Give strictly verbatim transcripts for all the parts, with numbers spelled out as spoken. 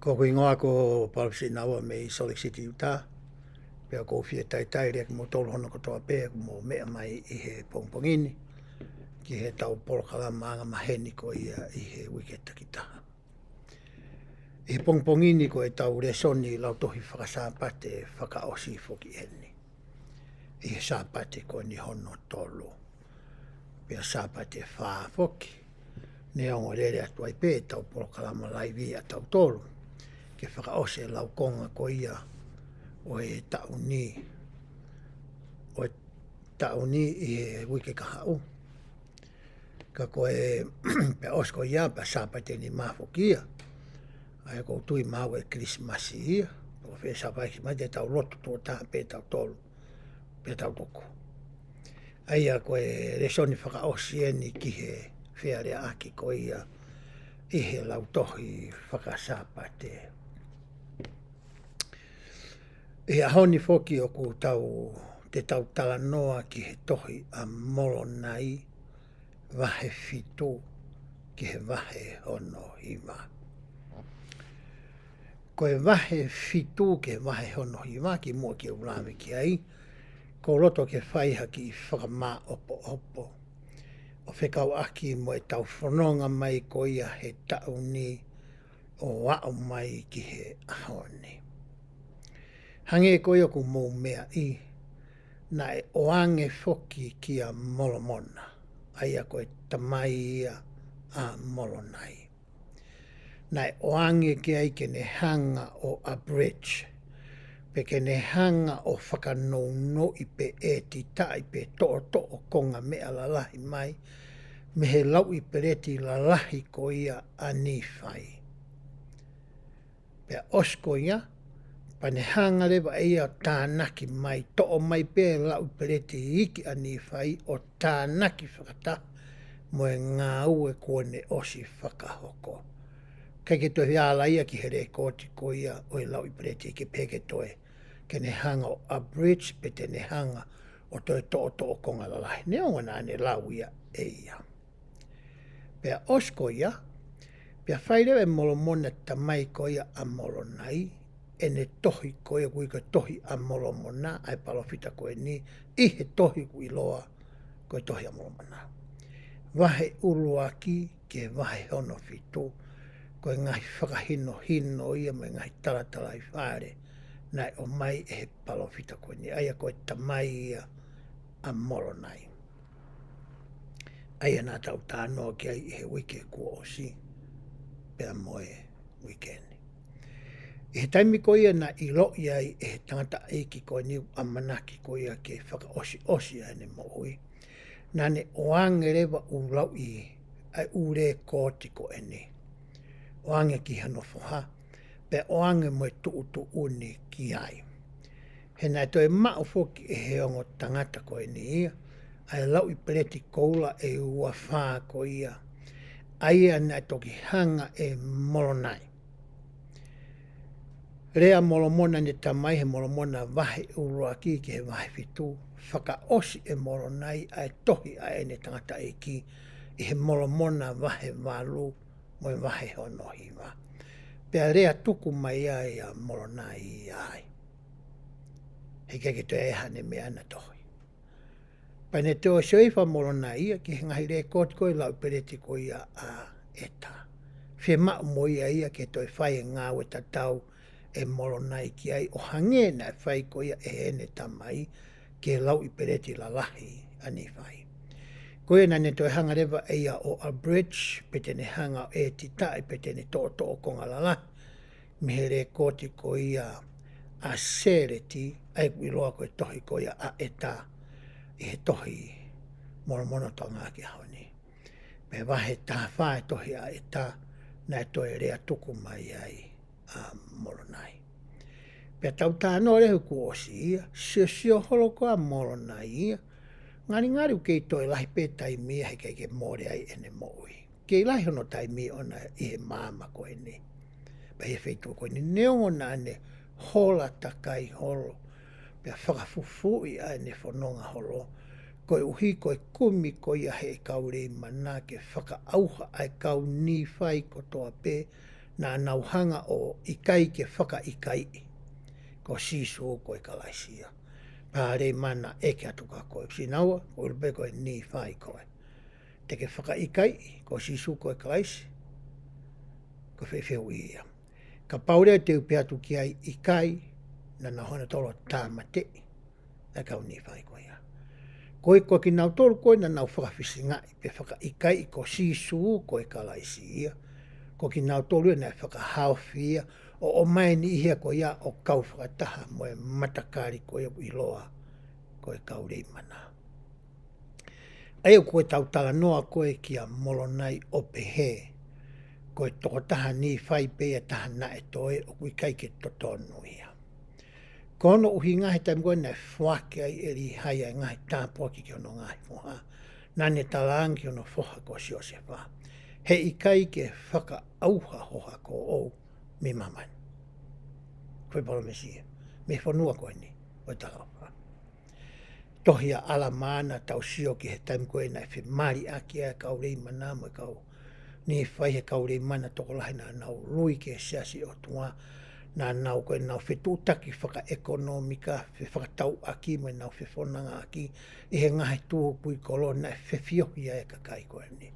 Ko hoku hingoa ko Palopisi Naua mei Salt Lake City, Utah. Pea ʻoku ou fie talitali lelei kimoutolu hono kotoa pē ʻoku mou meʻa mai ʻi he pongipongi ni ki heʻetau polokalama angamaheni ko ia ʻi he uike takitaha. ʻI he pongipongi ni ko ʻetau lēsoni Lautohi Fakasāpate fakaʻosi foki eni ʻi he Sāpate ko eni hono tolu. Pea Sāpate fā foki, neongo lele atu ai pē ʻetau polokalama laivi ʻatautolu ke fakaʻosi e laukonga ko ia ʻo e taʻu ni, ʻo e taʻu ni ʻi he uike kahaʻu. Ka ko e, pea ʻosi ko ia, pea Sāpate nima foki ia. ʻA ia ʻoku ou tui mahalo ʻe Kilisimasi ia. ʻO fē Sāpate mai te tau lotu tuʻo taha pē tautolu. Pea tau tuku. ʻA ia ko e lēsoni fakaʻosi eni ki he fealeaʻaki ko ia ʻi he Lautohi Fakasāpate. ʻI he ʻaho ni foki ʻoku tau, te tau talanoa ki he tohi ʻa Molonai, vahe fitu ki he vahe hono hiva. Ko e vahe fitu ki he vahe hono hiva, kimuʻa ke u lave ki ai, ʻoku ou loto ke fai ha kiʻi fakamāʻopoʻopo ʻo fekauʻaki mo ʻetau fononga mai ko ia he taʻu ni ʻo aʻu mai ki he ʻaho ni. Hangē ko ia ʻoku mou meaʻi, naʻe ʻoange foki kia Molomona, ʻa ia ko e tamai ia ʻa Molonai. Naʻe ʻoange ki ai ke ne hanga ʻo abridge, pe ke ne hanga ʻo fakanounou pe ʻētitaʻi pe toʻotoʻo konga meʻa lalahi mai mei he lauʻi peleti lalahi ko ia ʻa Nīfai. Pea ʻosi ko ia, pea ne hanga leva ʻe ia ʻo tānaki mai, toʻo mai pē lauʻi peleti iiki ʻa Nīfai ʻo tānaki fakataha mo e ngāue kuo ne ʻosi fakahoko. ʻIkai ke toe ala ia ki he lēkooti ko ia ʻo e lauʻi peleti iiki, pea ke toe, ke ne hanga ʻo abridge pe te ne hanga ʻo toe toʻotoʻo konga lalahi. Neongo naʻa ne lau ia ʻe ia. Pea ʻosi ko ia, pea fai leva ʻe Molomona, tamai ko ia ʻa Molonai, ʻene tohi ko ia ʻoku ui ko e Tohi ʻa Molomona, ʻa e palōfita ko eni, ʻi he tohi ʻoku ʻiloa ko e Tohi ʻa Molomona. Vahe ʻuluaki ki he vahe hono fitu, ko e ngaahi fakahinohino ia mo e ngaahi talatalaifale naʻe ʻomai ʻe he palōfita ko eni, ʻa ia ko e tamai ia ʻa Molonai. ʻA ia naʻa tau talanoa ki ai ʻi he uike kuo ʻosi, pea mo e uike ni. ʻI he taimi ko ia naʻe ʻiloʻi ai ʻe he tangataʻeiki ko eni ʻoku ʻamanaki ko ia ke fakaʻosiʻosi ʻa ʻene moʻui, naʻa ne ʻoange leva ʻū lauʻi, ʻa e ʻū lēkooti ko eni. ʻOange ki hono foha, pea ʻoange mo e tuʻutuʻuni ki ai. He naʻe toe maʻu foki ʻe he ongo tangata ko eni ia, ʻa e lauʻi peleti koula ʻe ua fā ko ia, ʻa ia naʻe toki hanga ʻe Molonai. Lea Molomona ʻene tamai he Molomona vahe ʻuluaki ki he vahe fitu, fakaʻosi ʻe Molonai ʻa e tohi ʻa ʻene tangataʻeiki ʻi he Molomona vahe valu mo e vahe hono hiva. Pea lea tuku mai ai ʻa Molonai ia ai. He ʻikai ke toe ʻi ai haʻane meʻa naʻa tohi. Pea ne toe sio hifo ʻa Molonai ia ki he ngaahi lēkooti ko e lauʻi peleti ko ia ʻa ʻEta. Fiemaʻu mo ia ia ke toe fai e ngāue tatau ʻe Molonai ki ai ʻo hangē naʻe fai ko ia ʻe heʻene tamai ki he lauʻi peleti lalahi ʻa Nīfai. Ko ia naʻa ne toe hanga leva ʻe ia ʻo abridge, pe te ne hanga ʻo ʻētitaʻi, pe te ne toʻotoʻo konga lalahi mei he lēkooti ko ia ʻa Sēleti, ʻa ia ʻoku ʻiloa ko e tohi ko ia ʻa ʻEta ʻi he Tohi Molomona ʻo taunga ki he ʻaho ni. Pea vahe taha fā e tohi ʻa ʻEta, naʻe toe lea tuku mai ai ʻa Molonai. Pea tau talanoa leva kuo ʻosi ia, siosio holo ko ē ʻa Molonai ia, ngalingali ʻoku kei toe lahi pē taimi ia he ʻikai ke mole ai ʻene moʻui. Kei lahi hono taimi ʻoʻona ʻi he māmani ko eni, pea ʻi he feituʻu ko eni, neongo naʻa ne hola takai holo, pea fakafufuuʻi ʻa ʻene fononga holo, koeʻuhi ko e kumi ko ia ʻe he kau Leimana ke fakaʻauha ʻa e kau Nīfai kotoa pē naʻa nau hanga ʻo ʻikai ke fakaʻikaiʻi ko Sīsū ko e Kalaisi ia. Pea Leimana ʻeke atu kia koe, sinaua, ko ʻulu pē ko e Nīfai koe. Te ke fakaʻikaiʻi ko Sīsū ko e Kalaisi, ko e fehuʻi ia. Kapau leva te u pehē atu ki ai ʻikai, naʻa nau hanga tolo tāmateʻi ʻa e kau Nīfai ko ia. Ko e, ko kinautolu ko ē naʻa nau fakafisingaʻi pe fakaʻikaiʻi ko Sīsū ko e Kalaisi ia, ko kinautolu ia naʻe fakahaofi ia ʻo ʻomai e niʻihi ia ko ia ʻo kau fakataha mo e matakali ko ia ʻoku ʻiloa ko e kau Leimana. ʻA ia ko ʻetau talanoa ko ē kia Molonai ʻo pehē, ko e tokotaha Nīfai pē ia taha naʻe toe, ʻoku ʻikai ke totonu ia. Ko hono ʻuhinga he taimi ko ē naʻe foaki ai ʻe Līhai ʻa e ngaahi tāpuaki ki hono ngaahi foha, naʻa ne talaange ki hono foha ko Siosefa, he ʻikai ke fakaʻauha ho hako ʻoʻou mei māmani. Ko e palōmesi ia, mei he fonua ko eni ʻo e talaʻofa. Tohi ʻa ʻAlamā naʻa tau sio ki he taimi ko ē naʻe femaliʻaki ai e kau Leimana mo e kau Nīfai, he kau Leimana tokolahi naʻa nau ului ki he siasi ʻo e ʻOtua, naʻa nau ko ē nau fetuʻutaki fakaʻekonōmika, fefakatauʻaki mo ʻenau fefonongaʻaki ʻi he ngaahi tuʻu kui kolo naʻe fefiohi ai e kakai ko eni.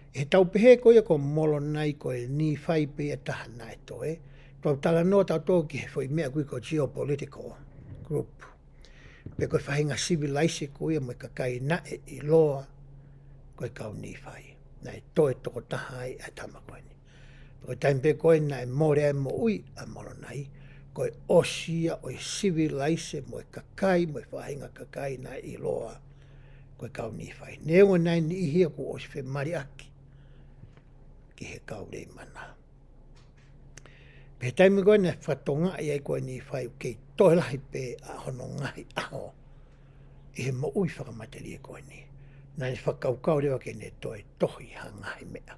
ʻI heʻetau pehē ko ia ko Molonai ko e Nīfai pē ia taha naʻe toe, tau talanoa tautolu ki he foʻi meʻa ʻoku ui ko e geopolitical group, pe ko e faʻahinga sivilaise ko ia mo e kakai naʻe ʻiloa ko e kau Nīfai. Naʻe toe tokotaha ai ʻa e tama ko eni. Ko e taimi pē ko ē naʻe mole ai e moʻui ʻa Molonai, ko e ʻosi ia ʻo e sivilaise mo e kakai mo e faʻahinga kakai naʻe ʻiloa ko e kau Nīfai. Neongo naʻe niʻihi ia kuo ʻosi femaliʻaki ki he kau Leimana. Pea he taimi ko ē naʻe fatongia ai ko ē Nīfai, ʻoku kei toe lahi pē ʻa hono ngaahi ʻaho ʻi he moʻui fakamatelie ko eni. Naʻa ne fakakaukau leva ke ne toe tohi ha ngaahi meʻa.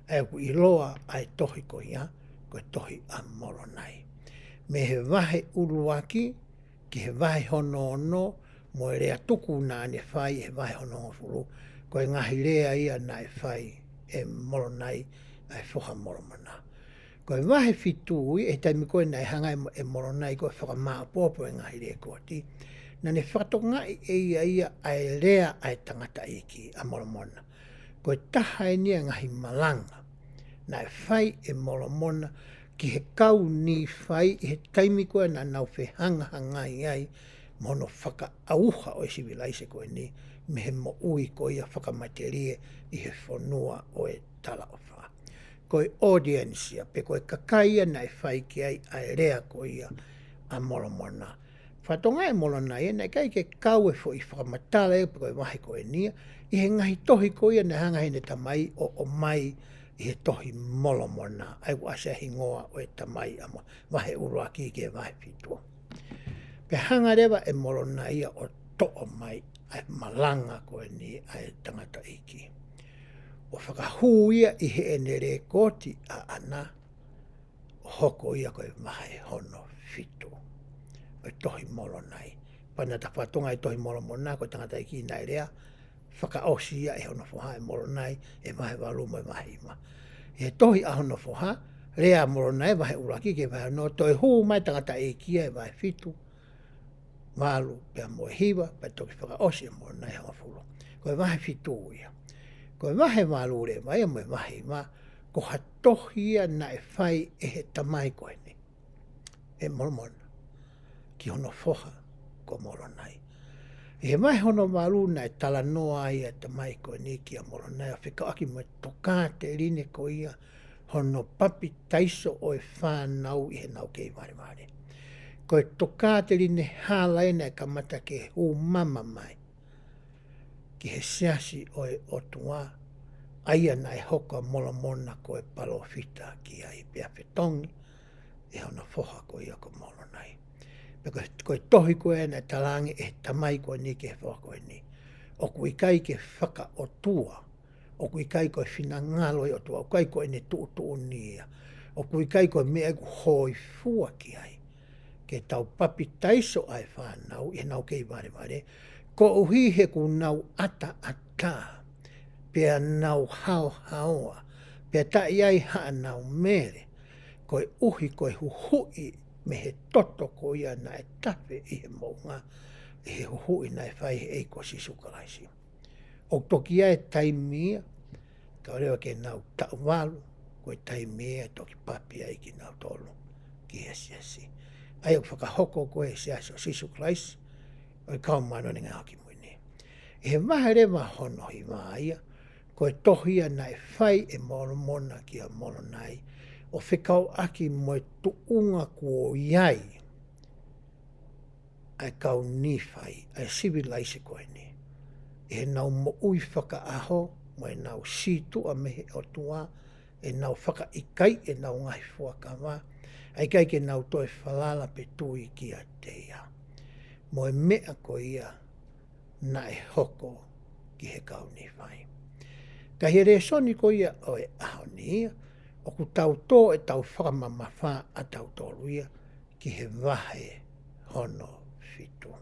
ʻA ia ʻoku ʻiloa ʻa e tohi ko ia ko e tohi ʻa Molonai. Mei he vahe ʻuluaki ki he vahe hono ono, mo e lea tuku naʻa ne fai he vahe hono hongofulu, ko e ngaahi lea ia naʻe fai ʻe Molonai, ʻa e foha ʻo Molomona. Ko e vahe fitu ia, he taimi ko ē naʻe hanga ʻe Mo-, ʻe Molonai ko ē ʻo fakamāʻopoʻopo e ngaahi lēkooti, naʻa ne fakatokangaʻi ʻe ia ia ʻa e lea ʻa e tangataʻeiki ʻa Molomona. Ko e taha eni ia e ngaahi malanga naʻe fai ʻe Molomona ki he kau Nīfai ʻi he taimi ko ē naʻa nau fehangahangai ai mo hono fakaʻauha ʻo e sivilaise ko eni mei he moʻui ko ia fakamatelie ʻi he fonua ʻo e talaʻofa. Ko e audience ia, pe ko e kakai ia naʻe fai ki ai ʻa e lea ko ia ʻa Molomona. Fatongia ʻe Molonai ia, naʻe ʻikai ke kau e foʻi fakamatala ia pe ko e vahe ko eni ia ʻi he ngaahi tohi ko ia naʻe hanga ʻe heʻene tamai ʻo ʻomai ʻi he tohi Molomona, ʻa ia ʻoku ʻasi ai e hingoa ʻo e tamai ʻa Mo-, vahe ʻuluaki ki he vahe fitu. Pea hanga leva ʻe Molonai ia ʻo toʻo mai ʻa e malanga ko eni ʻa e tangataʻeiki, ʻo fakahū ia ʻi heʻene lēkooti ʻaʻana, ʻo hoko ia ko e vahe hono fitu ʻo e tohi Molonai. Pea naʻa ta fatongia e tohi Molomona ko e tangataʻeiki naʻe lea, fakaʻosi ia ʻe hono foha ʻe Molonai e vahe valu mo e vahe hiva. He tohi ʻa hono foha, lea ʻa Molonai vahe ʻuluaki ki he vahe ono, toe hū mai tangataʻeiki ia he vahe fitu, valu pea mo e hiva, pea toki fakaʻosi ʻe Molonai e hongofulu. Ko e vahe fitu ia. Ko e vahe valu leva ia mo e vahe hiva, ko ha tohi ia naʻe fai ʻe he tamai ko eni, ʻe Molomona, ki hono foha ko Molonai. ʻI he vahe hono valu naʻe talanoa ai e tamai ko eni kia Molonai ʻo fekauʻaki mo e tokāteline ko ia hono papitaiso ʻo e fānau ʻi heʻenau kei valevale. Ko e tokāteline hala ia naʻe kamata ke hū mama mai ki he siasi ʻo e ʻOtua, ʻa ia naʻe hoko ʻa Molomona ko e palōfita ki ai, pea fetongi ʻe hono foha ko ia ko Molonai. Pea ko, ko e tohi ko ē naʻe talaange ʻe he tamai ko eni ki he foha ko eni, ʻoku ʻikai ke fakaʻotua, ʻoku ʻikai ko e finangalo ʻo e ʻOtua, ʻoku ʻikai ko ʻene tuʻutuʻuni ia, ʻoku ʻikai ko e meʻa ia ʻoku hōifua ki ai ke tau papitaiso ʻa e fānau ʻi heʻenau kei valevale, koeʻuhi he kuo nau ʻataʻatā, pea nau haohaoa, Pea taʻe ʻi ai haʻanau mele, koeʻuhi ko e huhuʻi mei he toto ko ia naʻe tafe ʻi he moʻunga, ʻi he huhuʻi naʻe fai ʻe he ʻEiki ko Sīsū Kalaisi. ʻOku toki ʻi ai e taimi ia, ka ʻoua leva ke nau taʻu valu, ko e taimi ia ʻe toki papi ai kinautolu ki he siasi. ʻA ia ʻoku fakahoko ko e Siasi ʻo Sīsū Kalaisi ʻo e Kau Māʻoniʻoni ʻi he Ngaahi ʻAho Kimui ni. ʻI he vahe leva hono hiva ia, ko e tohi ia naʻe fai ʻe Molomona kia Molonai, ʻo fekauʻaki mo e tuʻunga kuo ʻi ai ʻa e kau Nīfai, ʻa e sivilaise ko eni, ʻi heʻenau moʻui fakaʻaho, mo ʻenau sītuʻa mei he ʻOtua, ʻenau fakaʻikaiʻi ʻenau ngaahi fuakava, ʻa e ʻikai ke nau toe falala pe tui kiate ia. Mo e meʻa ko ia naʻe hoko ki he kau Nīfai. Ka ʻi he lēsoni ko ia ʻo e ʻaho ni ia, ʻoku tau tō ʻetau fakamamafa ʻatautolu ia ki he vahe hono fitu.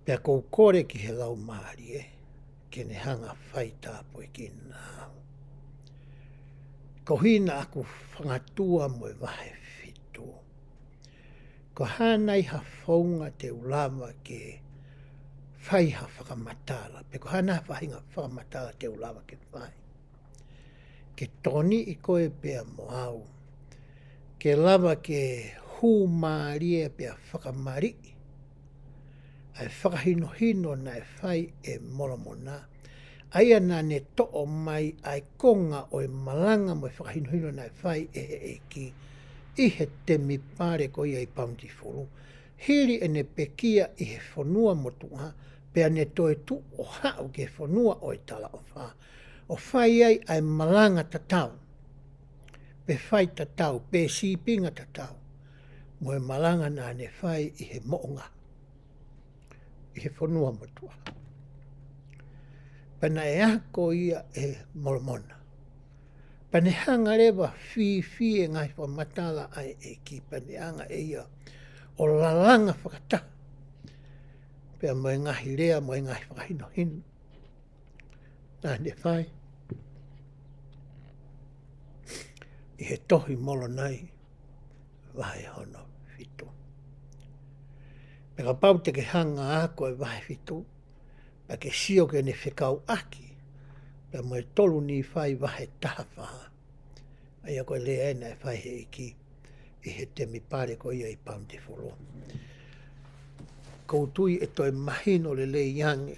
Pea ʻoku ou kole ki he Laumālie, ke ne hanga ʻo fai tāpuekina au. Ko hina ʻoku fangatua mo e vahe fitu. Ko e hā nai ha founga te u lava ke fai ha fakamatala, pe ko e hā nai ha faʻahinga fakamatala te u lava ke fai, ke tokoniʻi koe pea mo au, ke lava ke hū mālie pea fakamaliʻi ʻa e fakahinohino naʻe fai ʻe Molomona, ʻa ia naʻa ne toʻo mai ʻa e konga ʻo e malanga mo e fakahinohino naʻe fai ʻe he ʻEiki ʻi he temipale ko ia ʻi Bountiful, hili ʻene pekia ʻi he fonua motuʻa, pea ne toe tuʻu ʻo haʻu ki he fonua ʻo e talaʻofa, ʻo fai ai ʻa e malanga tatau, pe fai tatau, pe sīpinga tatau mo e malanga naʻa ne fai ʻi he moʻunga, ʻi he fonua motuʻa. Pea naʻe ako ia ʻe Molomona. Pea ne hanga leva ʻo fīfī e ngaahi fakamatala ʻa e ʻEiki, pea ne hanga ʻe ia ʻo lalanga fakataha pea mo e ngaahi lea, mo e ngaahi fakahinohino naʻa ne fai ʻi he tohi Molonai vahe hono fitu. Pea kapau te ke hanga ʻo ako e vahe fitu, pea ke sio ki heʻene fekauʻaki pea mo e tolu Nīfai vahe taha fā, ʻa ia ko e lea ē naʻe fai ʻe he ʻEiki ʻi he temipale ko ia ʻi Bountiful. ʻOku ou tui ʻe toe mahino lelei ange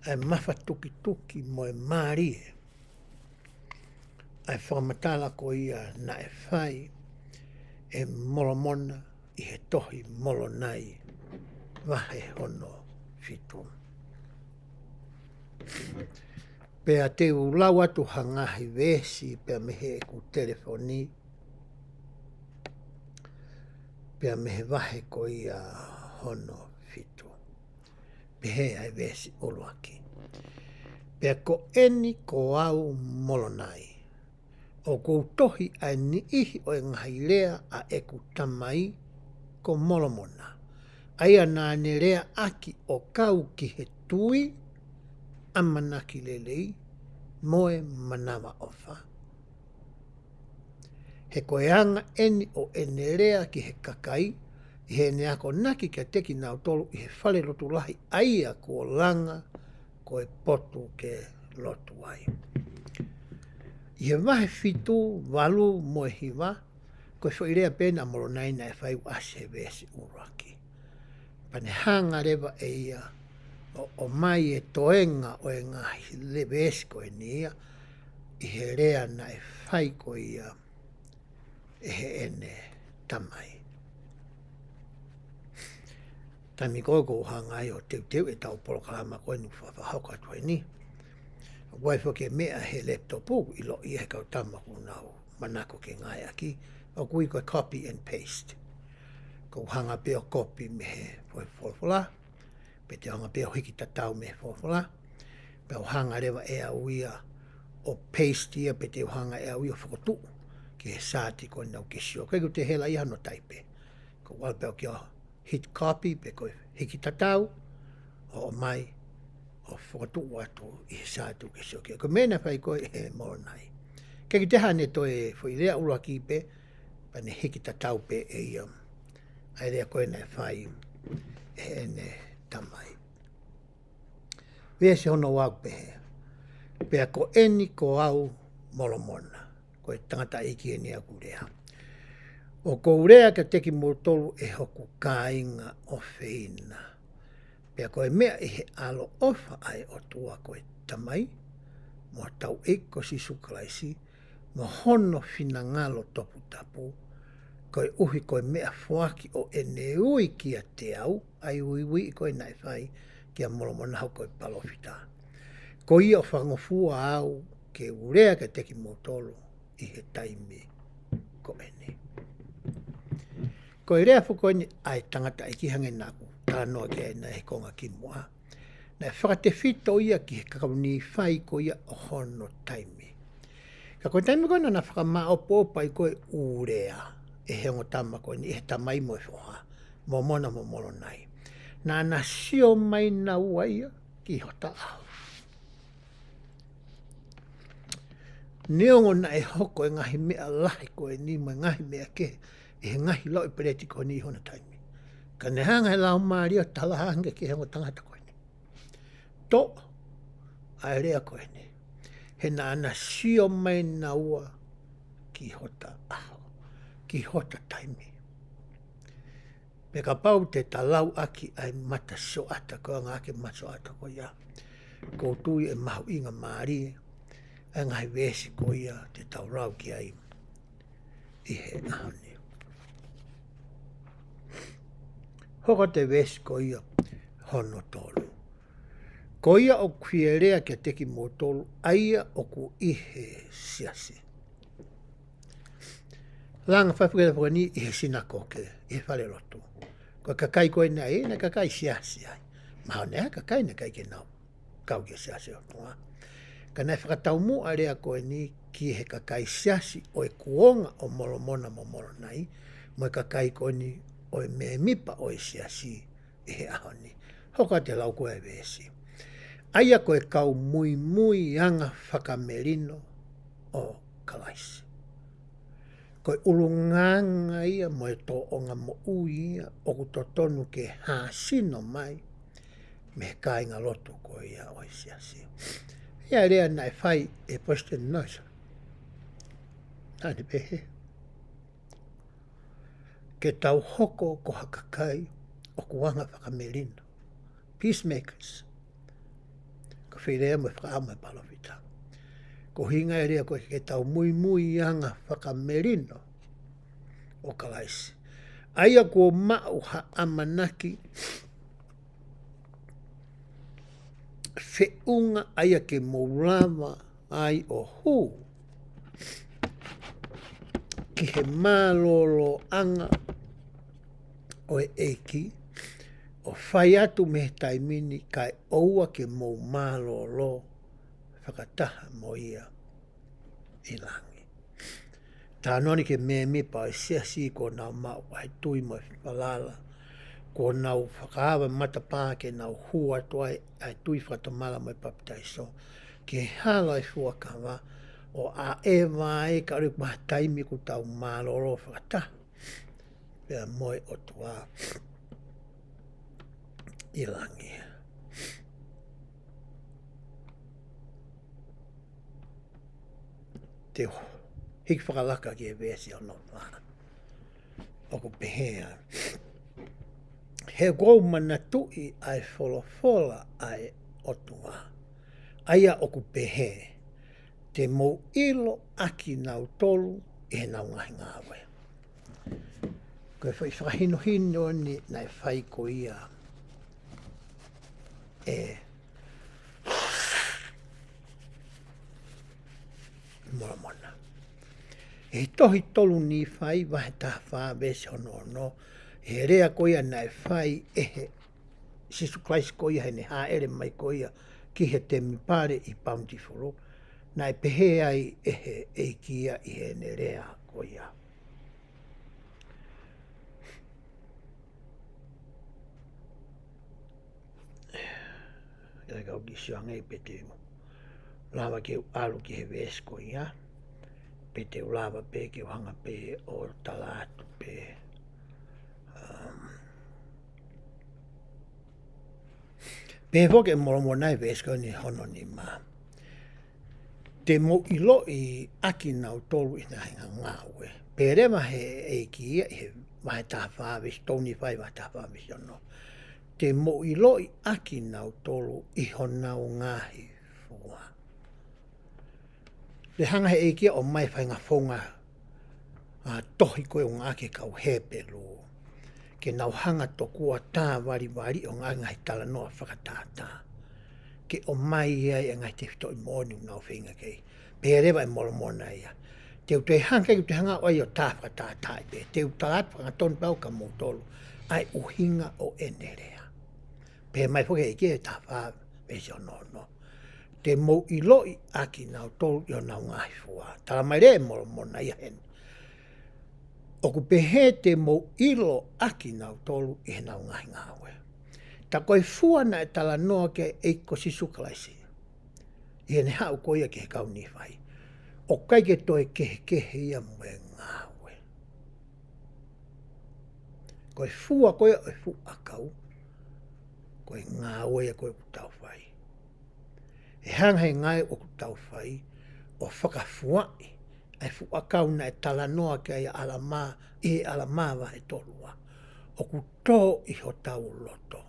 ʻa e mafatukituki mo e mālie ʻa e fakamatala ko ia naʻe fai ʻe Molomona ʻi he tohi Molonai vahe hono fitu. Pea te u lau atu ha ngaahi veesi pea mei heʻeku telefoni, pea mei he vahe ko ia hono fitu. Pehē ʻa e veesi ʻuluaki: Pea ko eni ko au Molonai, ʻoku ou tohi ʻa e niʻihi ʻo e ngaahi lea ʻa ʻeku tamai ko Molomona, ʻa ia naʻa ne leaʻaki ʻo kau ki he tui, ʻamanaki lelei, mo e manavaʻofa. He ko e anga eni ʻo ʻene lea ki he kakai, ʻi heʻene akonaki kiate kinautolu ʻi he fale lotu lahi ʻa ia kuo langa ko e potu ke lotu ai. ʻI he vahe fitu, valu mo e hiva, ko e foʻi lea pē ena ʻa Molonai naʻe fai ʻo ʻasi he veesi ʻuluaki. Pea ne hanga leva ʻe ia ʻo, ʻomai e toenga ʻo e ngaahi le-, veesi ko eni ia ʻi he lea naʻe fai ko ia ʻe heʻene tamai. Taimi ko ē ʻoku ou hanga ai ʻo teuteu ʻetau polokalama ko eni ʻoku fakahoko atu eni, ʻoku ʻi ai foki e meʻa he laptop ʻoku ʻiloʻi ʻe he kau tama ʻoku nau manako ke ngāueʻaki, ʻoku ui ko e copy and paste. ʻOku ou hanga pē ʻo kopi mei he foʻi folofola, pe te u hanga pē ʻo hiki tatau mei he folofola, pea u hanga leva ʻe au ia ʻo paste ia, pe te u hanga ʻe au ia ʻo fokotuʻu ki he saati ko ena ʻoku ke sio. ʻIkai ke u toe hela ia hano taipe. ʻOku ou ʻalu pē au ki he hit copy, pe ko e hiki tatau, ʻo ʻomai, ʻo fokotuʻu atu ʻi he Sātusi ʻo Kiokia. Ko e meʻa naʻe fai ko ē ʻe Molonai. Ke kiʻi teha ʻene toe foʻi lea ʻuluaki pē, pea ne hiki tatau pē ʻe ia ʻa e lea ko ē naʻe fai ʻe heʻene tamai. Veesi hono ua ʻoku pehē: Pea ko eni ko au Molomona, ko e tangataʻeiki eni ʻoku ou lea, ʻoku ou lea kiate kimoutolu ʻe hoku kāinga ʻofeina. Pea ko e meʻa ʻi he ʻaloʻofa ʻa e ʻOtua ko e Tamai, mo hotau ʻEiki ko Sīsū Kalaisi, mo hono finangalo toputapu, koeʻuhi ko e meʻafoaki ʻo ʻene ui kiate au, ʻa e uiuiʻi ko ē naʻe fai kia Molomona hoko ko e palōfita. Ko ia ʻoku fakangofua au ke u lea kiate kimoutolu ʻi he taimi ko eni. Ko e lea foki ko eni ʻa e tangataʻeiki, hangē naʻa ku talanoa ki ai ʻi he konga kimuʻa, naʻe fakatefito ia ki he kau Nīfai ko ia ʻo hono taimi. Ka ko e taimi ko ē naʻa na fakamāʻopoʻopo ai ko ē ʻū lea ʻe he ongo tama ko eni, ʻe he tamai mo e foha, Molomona mo Molonai, naʻa na sio mai naua ia ki hota ʻaho. Neongo naʻe hoko e ngaahi meʻa lahi ko eni mo e ngaahi meʻa kehe ʻi he ngaahi lauʻi peleti ko eni ʻi hona taimi, ka ne hanga ʻe he Laumālie ʻo tala ange ki he ongo tangata ko eni, toʻo ʻa e lea ko eni, he naʻa na sio mai naua ki hota ʻaho, ki hota taimi. Pea kapau te ta lau ʻaki ʻa e matasioʻata ko ē, ngaahi matasioʻata ko ia, ʻoku ou tui ʻe mahuʻinga mālie ʻa e ngaahi veesi ko ia te tau lau ki ai ʻi he ʻaho ni. Hoko atu e veesi ko ia hono tolu: Ko ia ʻoku fie lea kiate kimoutolu ʻa ia ʻoku ʻi he siasi. Langa fafukela fukani ʻi he sinakoke, ʻi he fale lotu. Ko e kakai ko ē naʻe ʻi ai, naʻe kakai siasi ai. Mahalo naʻe ʻi ai e kakai naʻe ʻikai ke nau kau ki he siasi ʻo e ʻOtua. Ka naʻe fakataumuʻa e lea ko eni ki he kakai siasi ʻo e kuonga ʻo Molomona mo Molonai, mo e kakai ko eni ʻo e mēmipa ʻo e siasi ʻi he ʻaho ni. Hoko atu e lau ko ē ʻa e veesi: ʻA ia ko e kau muimui anga fakamelino ʻo Kalaisi. Ko e ʻulungaanga ia mo e tōʻonga moʻui ia ʻoku totonu ke hāsino mai mei he kāingalotu ko ia ʻo e siasi. ʻA ia e lea naʻe fai ʻe Palesiteni Nelson, naʻa ne pehē ke tau hoko ko ha kakai ʻoku anga fakamelino, peacemakers. Ko e foʻi lea mo e fakaʻamu ʻa e palōfita. Ko e ʻuhinga e lea ko ē ke tau muimui anga fakamelino ʻo Kalaisi. ʻA ia kuo maʻu ha ʻamanaki feʻunga ʻa ia ke mou lava ai ʻo hū ki he mālōlōʻanga ʻo e ʻEiki, ʻo fai atu mei he taimi ni kae ʻoua ke mou mālōlō fakataha mo ia ʻi langi. Talanoa eni ki he mēmipa ʻo e siasi kuo nau maʻu ʻa e tui mo e falala, kuo nau fakaava matapā ke nau hū atu ai ʻa e tui fakatomala mo e papitaiso ki he hala ʻo e fuakava, ʻo ʻaʻeva ai ka ʻoku ʻi ai ha taimi kuo tau mālōlō fakataha pea mo e ʻOtua ʻi langi. Te u hiki fakalaka ki he veesi hono fā, ʻoku pehē ai: He ʻoku ou manatuʻi ʻa e folofola ʻa e ʻOtua, ʻa ia ʻoku pehē, te mou ʻilo ʻa kinautolu ʻi heʻenau ngaahi ngāue. Ko e foʻi fakahinohino eni naʻe fai ko ia ʻe Molomona. ʻI he tohi tolu Nīfai vahe taha fā veesi hono ono, he lea ko ia naʻe fai ʻe he Sīsū Kalaisi ko ia heʻene hāʻele mai ko ia ki he temipale ʻi Bountiful, naʻe pehē ai ʻe he ʻEiki ia ʻi heʻene lea ko ia. Te u kiʻi sio ange pē te u lava ke u ʻalu ki he veesi ko ia, pe te u lava pē ke u hanga pē ʻo tala atu pē. Um, Pehē foki ʻe Molomona ʻi he veesi ko eni hono nima: Te mou ʻiloʻi ʻakinautolu ʻi he ngaahi ngāue. Pehē leva he ʻEiki ia ʻi he vahe taha fā veesi, Tō Nīfai vahe taha fā veesi ono: Te mou ʻiloʻi ʻakinautolu ʻi honau ngaahi fua. Pea hanga he ʻEiki ia ʻo ʻomai faʻahinga founga, ʻa, tohi ko ē ʻo ngāueʻaki ʻe he kau Hepelū, ke nau hanga tokua ʻo tāvalivali ʻo ngāueʻaki e ngaahi talanoa fakatātā ke ʻomai ai e ngaahi tefitoʻi moʻoni ʻoku nau feinga ki ai. Pehē leva ʻe Molomona ia: Te u toe hanga, ʻikai te u toe hanga ʻo ʻai ʻo tā fakatātaaʻi pē. Te u tala atu fakatonu pē au kia moutolu ʻa e ʻuhinga ʻo ʻene lea. Pehē mai foki he ʻEiki he taha fā veesi ono ono: Te mou ʻiloʻi ʻakinautolu ʻi honau ngaahi fua. Tala mai leva ʻe Molomona ia heni, ʻoku pehē te mou ʻilo ʻakinautolu ʻi heʻenau ngaahi ngāue. Tā ko e fua naʻe talanoa ki ai e ʻEiki ko Sīsū Kalaisi ʻi heʻene haʻu ko ia ki he kau Nīfai, ʻoku ʻikai ke toe kehekehe ia mo e ngāue. Ko e fua ko ia ʻo e fuʻu ʻakau, ko e ngāue ia ko ē ʻoku tau fai. ʻE hanga he ngāue ʻoku tau fai ʻo fakafuaʻi ʻa e fuʻu ʻakau naʻe talanoa ki ai ʻa ʻAlamā, ʻi he ʻAlamā vahe tolu ua, ʻoku tō ʻi hotau loto,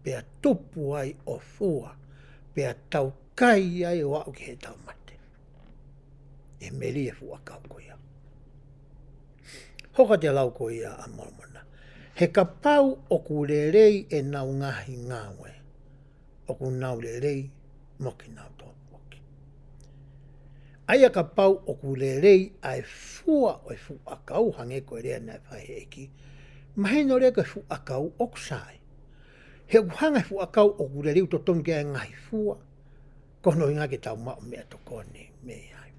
pea tupu ai ʻo fua, pea tau kai ai ʻo aʻu ki heʻetau mate. ʻE melie e fuʻu ʻakau ko ia. Hoko atu e lau ko ia ʻa Molomona: He kapau ʻoku lelei ʻenau ngaahi ngāue, ʻoku nau lelei mo kinautolu foki. ʻA ia kapau ʻoku lelei ʻa e fua ʻo e fuʻu ʻakau, hangē ko e lea naʻe fai he ʻEiki, mahino leva ko e fuʻu ʻakau ʻoku sai. He ʻoku hanga he fuʻu ʻakau ʻoku lelei ʻo totonu ki ai e ngaahi fua, ko hono ʻuhinga ke tau maʻu meʻatokoni mei ai.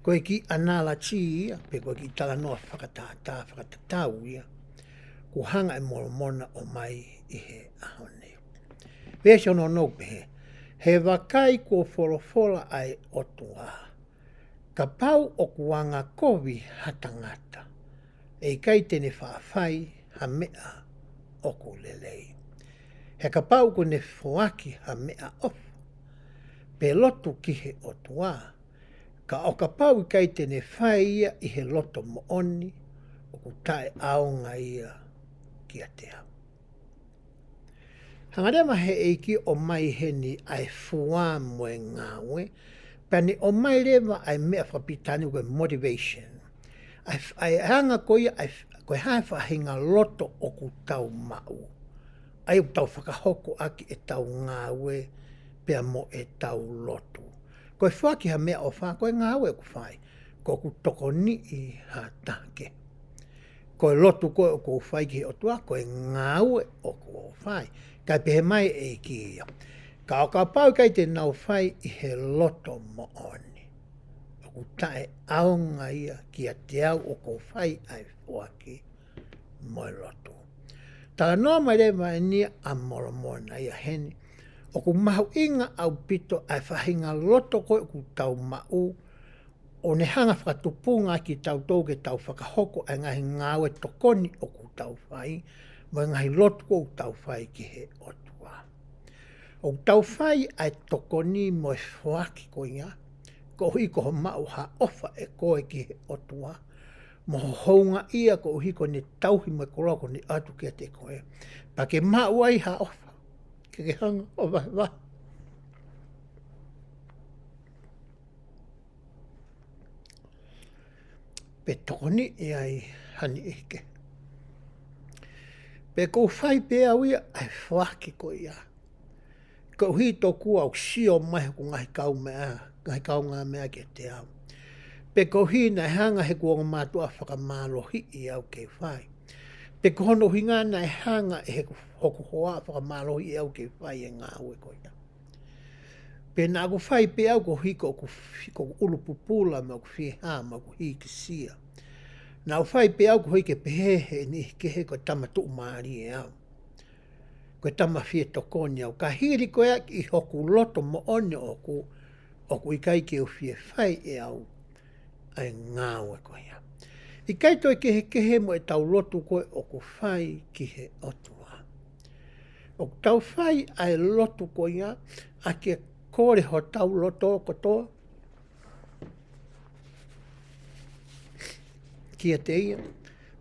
Ko e kiʻi analogy ia, pe ko e kiʻi talanoa fakatātā, fakatatau ia kuo hanga ʻe Molomona ʻo ʻomai ʻi he ʻaho ni. Veesi ono ono ʻoku pehē: He vakai, kuo folofola ʻa e ʻOtua, Kapau ʻoku angakovi ha tangata, ʻe ʻikai te ne faʻa fai ha meʻa ʻoku lelei. He kapau ʻoku ne foaki ha meʻaʻofa, pe lotu ki he ʻOtua, ka ʻo kapau ʻikai te ne fai ia ʻi he loto moʻoni, ʻoku taʻeʻaonga ia kiate au. Hanga leva he ʻEiki ʻo ʻomai heni ʻa e fua mo e ngāue, pea ne ʻomai leva ʻa e meʻa fakapilitānia ko e motivation. ʻA e f-, ʻa e anga ko ia, ʻa e f-, ko e hā e faʻahinga loto ʻoku tau maʻu, ʻa ia ʻoku tau fakahoko ʻaki ʻetau ngāue pea mo ʻetau lotu. Ko e foaki ha meʻaʻofa, ko e ngāue ʻoku fai, ko ʻeku tokoniʻi ha taha kehe. Ko e lotu ko ē ʻoku ou fai ki he ʻOtua, ko e ngāue ʻoku ou fai. Kae pehē mai e ʻEiki ia, ka ʻo kapau ʻikai te nau fai ʻi he loto moʻoni, ʻoku taʻeʻaonga ia kiate au ʻoku ou fai ʻa e foaki mo e lotu. Talanoa mai leva eni ʻa Molomona ia heni, ʻoku mahuʻinga ʻaupito ʻa e faʻahinga loto ko ē ʻoku tau maʻu, ʻo ne hanga fakatupunga kitautolu ke tau fakahoko ʻa e ngaahi ngāue tokoni ʻoku tau fai, mo e ngaahi lotu ʻoku tau fai ki he ʻOtua. ʻOku tau fai ʻa e tokoni mo e foaki ko ia, koeʻuhi ko hoʻo maʻu ha ʻofa ʻe koe ki he ʻOtua, mo ho houngaʻia koeʻuhi ko ʻene tauhi mo e koloa kuo ne ʻoatu kiate koe. Pea ke maʻu ai ha ʻofa, ke ke hanga ʻo vahevahe pe tokoniʻi ai ha niʻihi kehe. Pe ʻoku ou fai pē au ia ʻa e foaki ko ia, koeʻuhi tokua ʻoku sio mai hoku ngaahi kaumeʻa, ngaahi kaungāmeʻa kiate au. Pe koeʻuhi naʻe hanga heʻeku ongo mātuʻa ʻo fakamālohiʻi au ke fai. Pe ko hono ʻuhinga naʻe hanga ʻe heʻeku, hoku hoa ʻo fakamālohiʻi au ke fai e ngāue ko ia. Pe naʻa ku fai pē au koeʻuhi ko ʻeku fi-, ko ʻeku ʻulu pupula mo ʻeku fiehā mo ʻeku hīkisia. Naʻa ku fai pē au koeʻuhi ke pehē he niʻihi kehe ko e tama tuʻumālie au. ko e tama fie tokoni au. Ka hili ko ia ʻi hoku loto moʻoni ʻoʻoku, ʻoku ʻikai ke u fie fai ʻe au ʻa e ngāue ko ia. ʻIkai toe kehekehe mo ʻetau lotu ko ē ʻoku fai ki he ʻOtua. ʻOku tau fai ʻa e lotu ko ia, ʻa ke kole hotau loto kotoa kiate ia.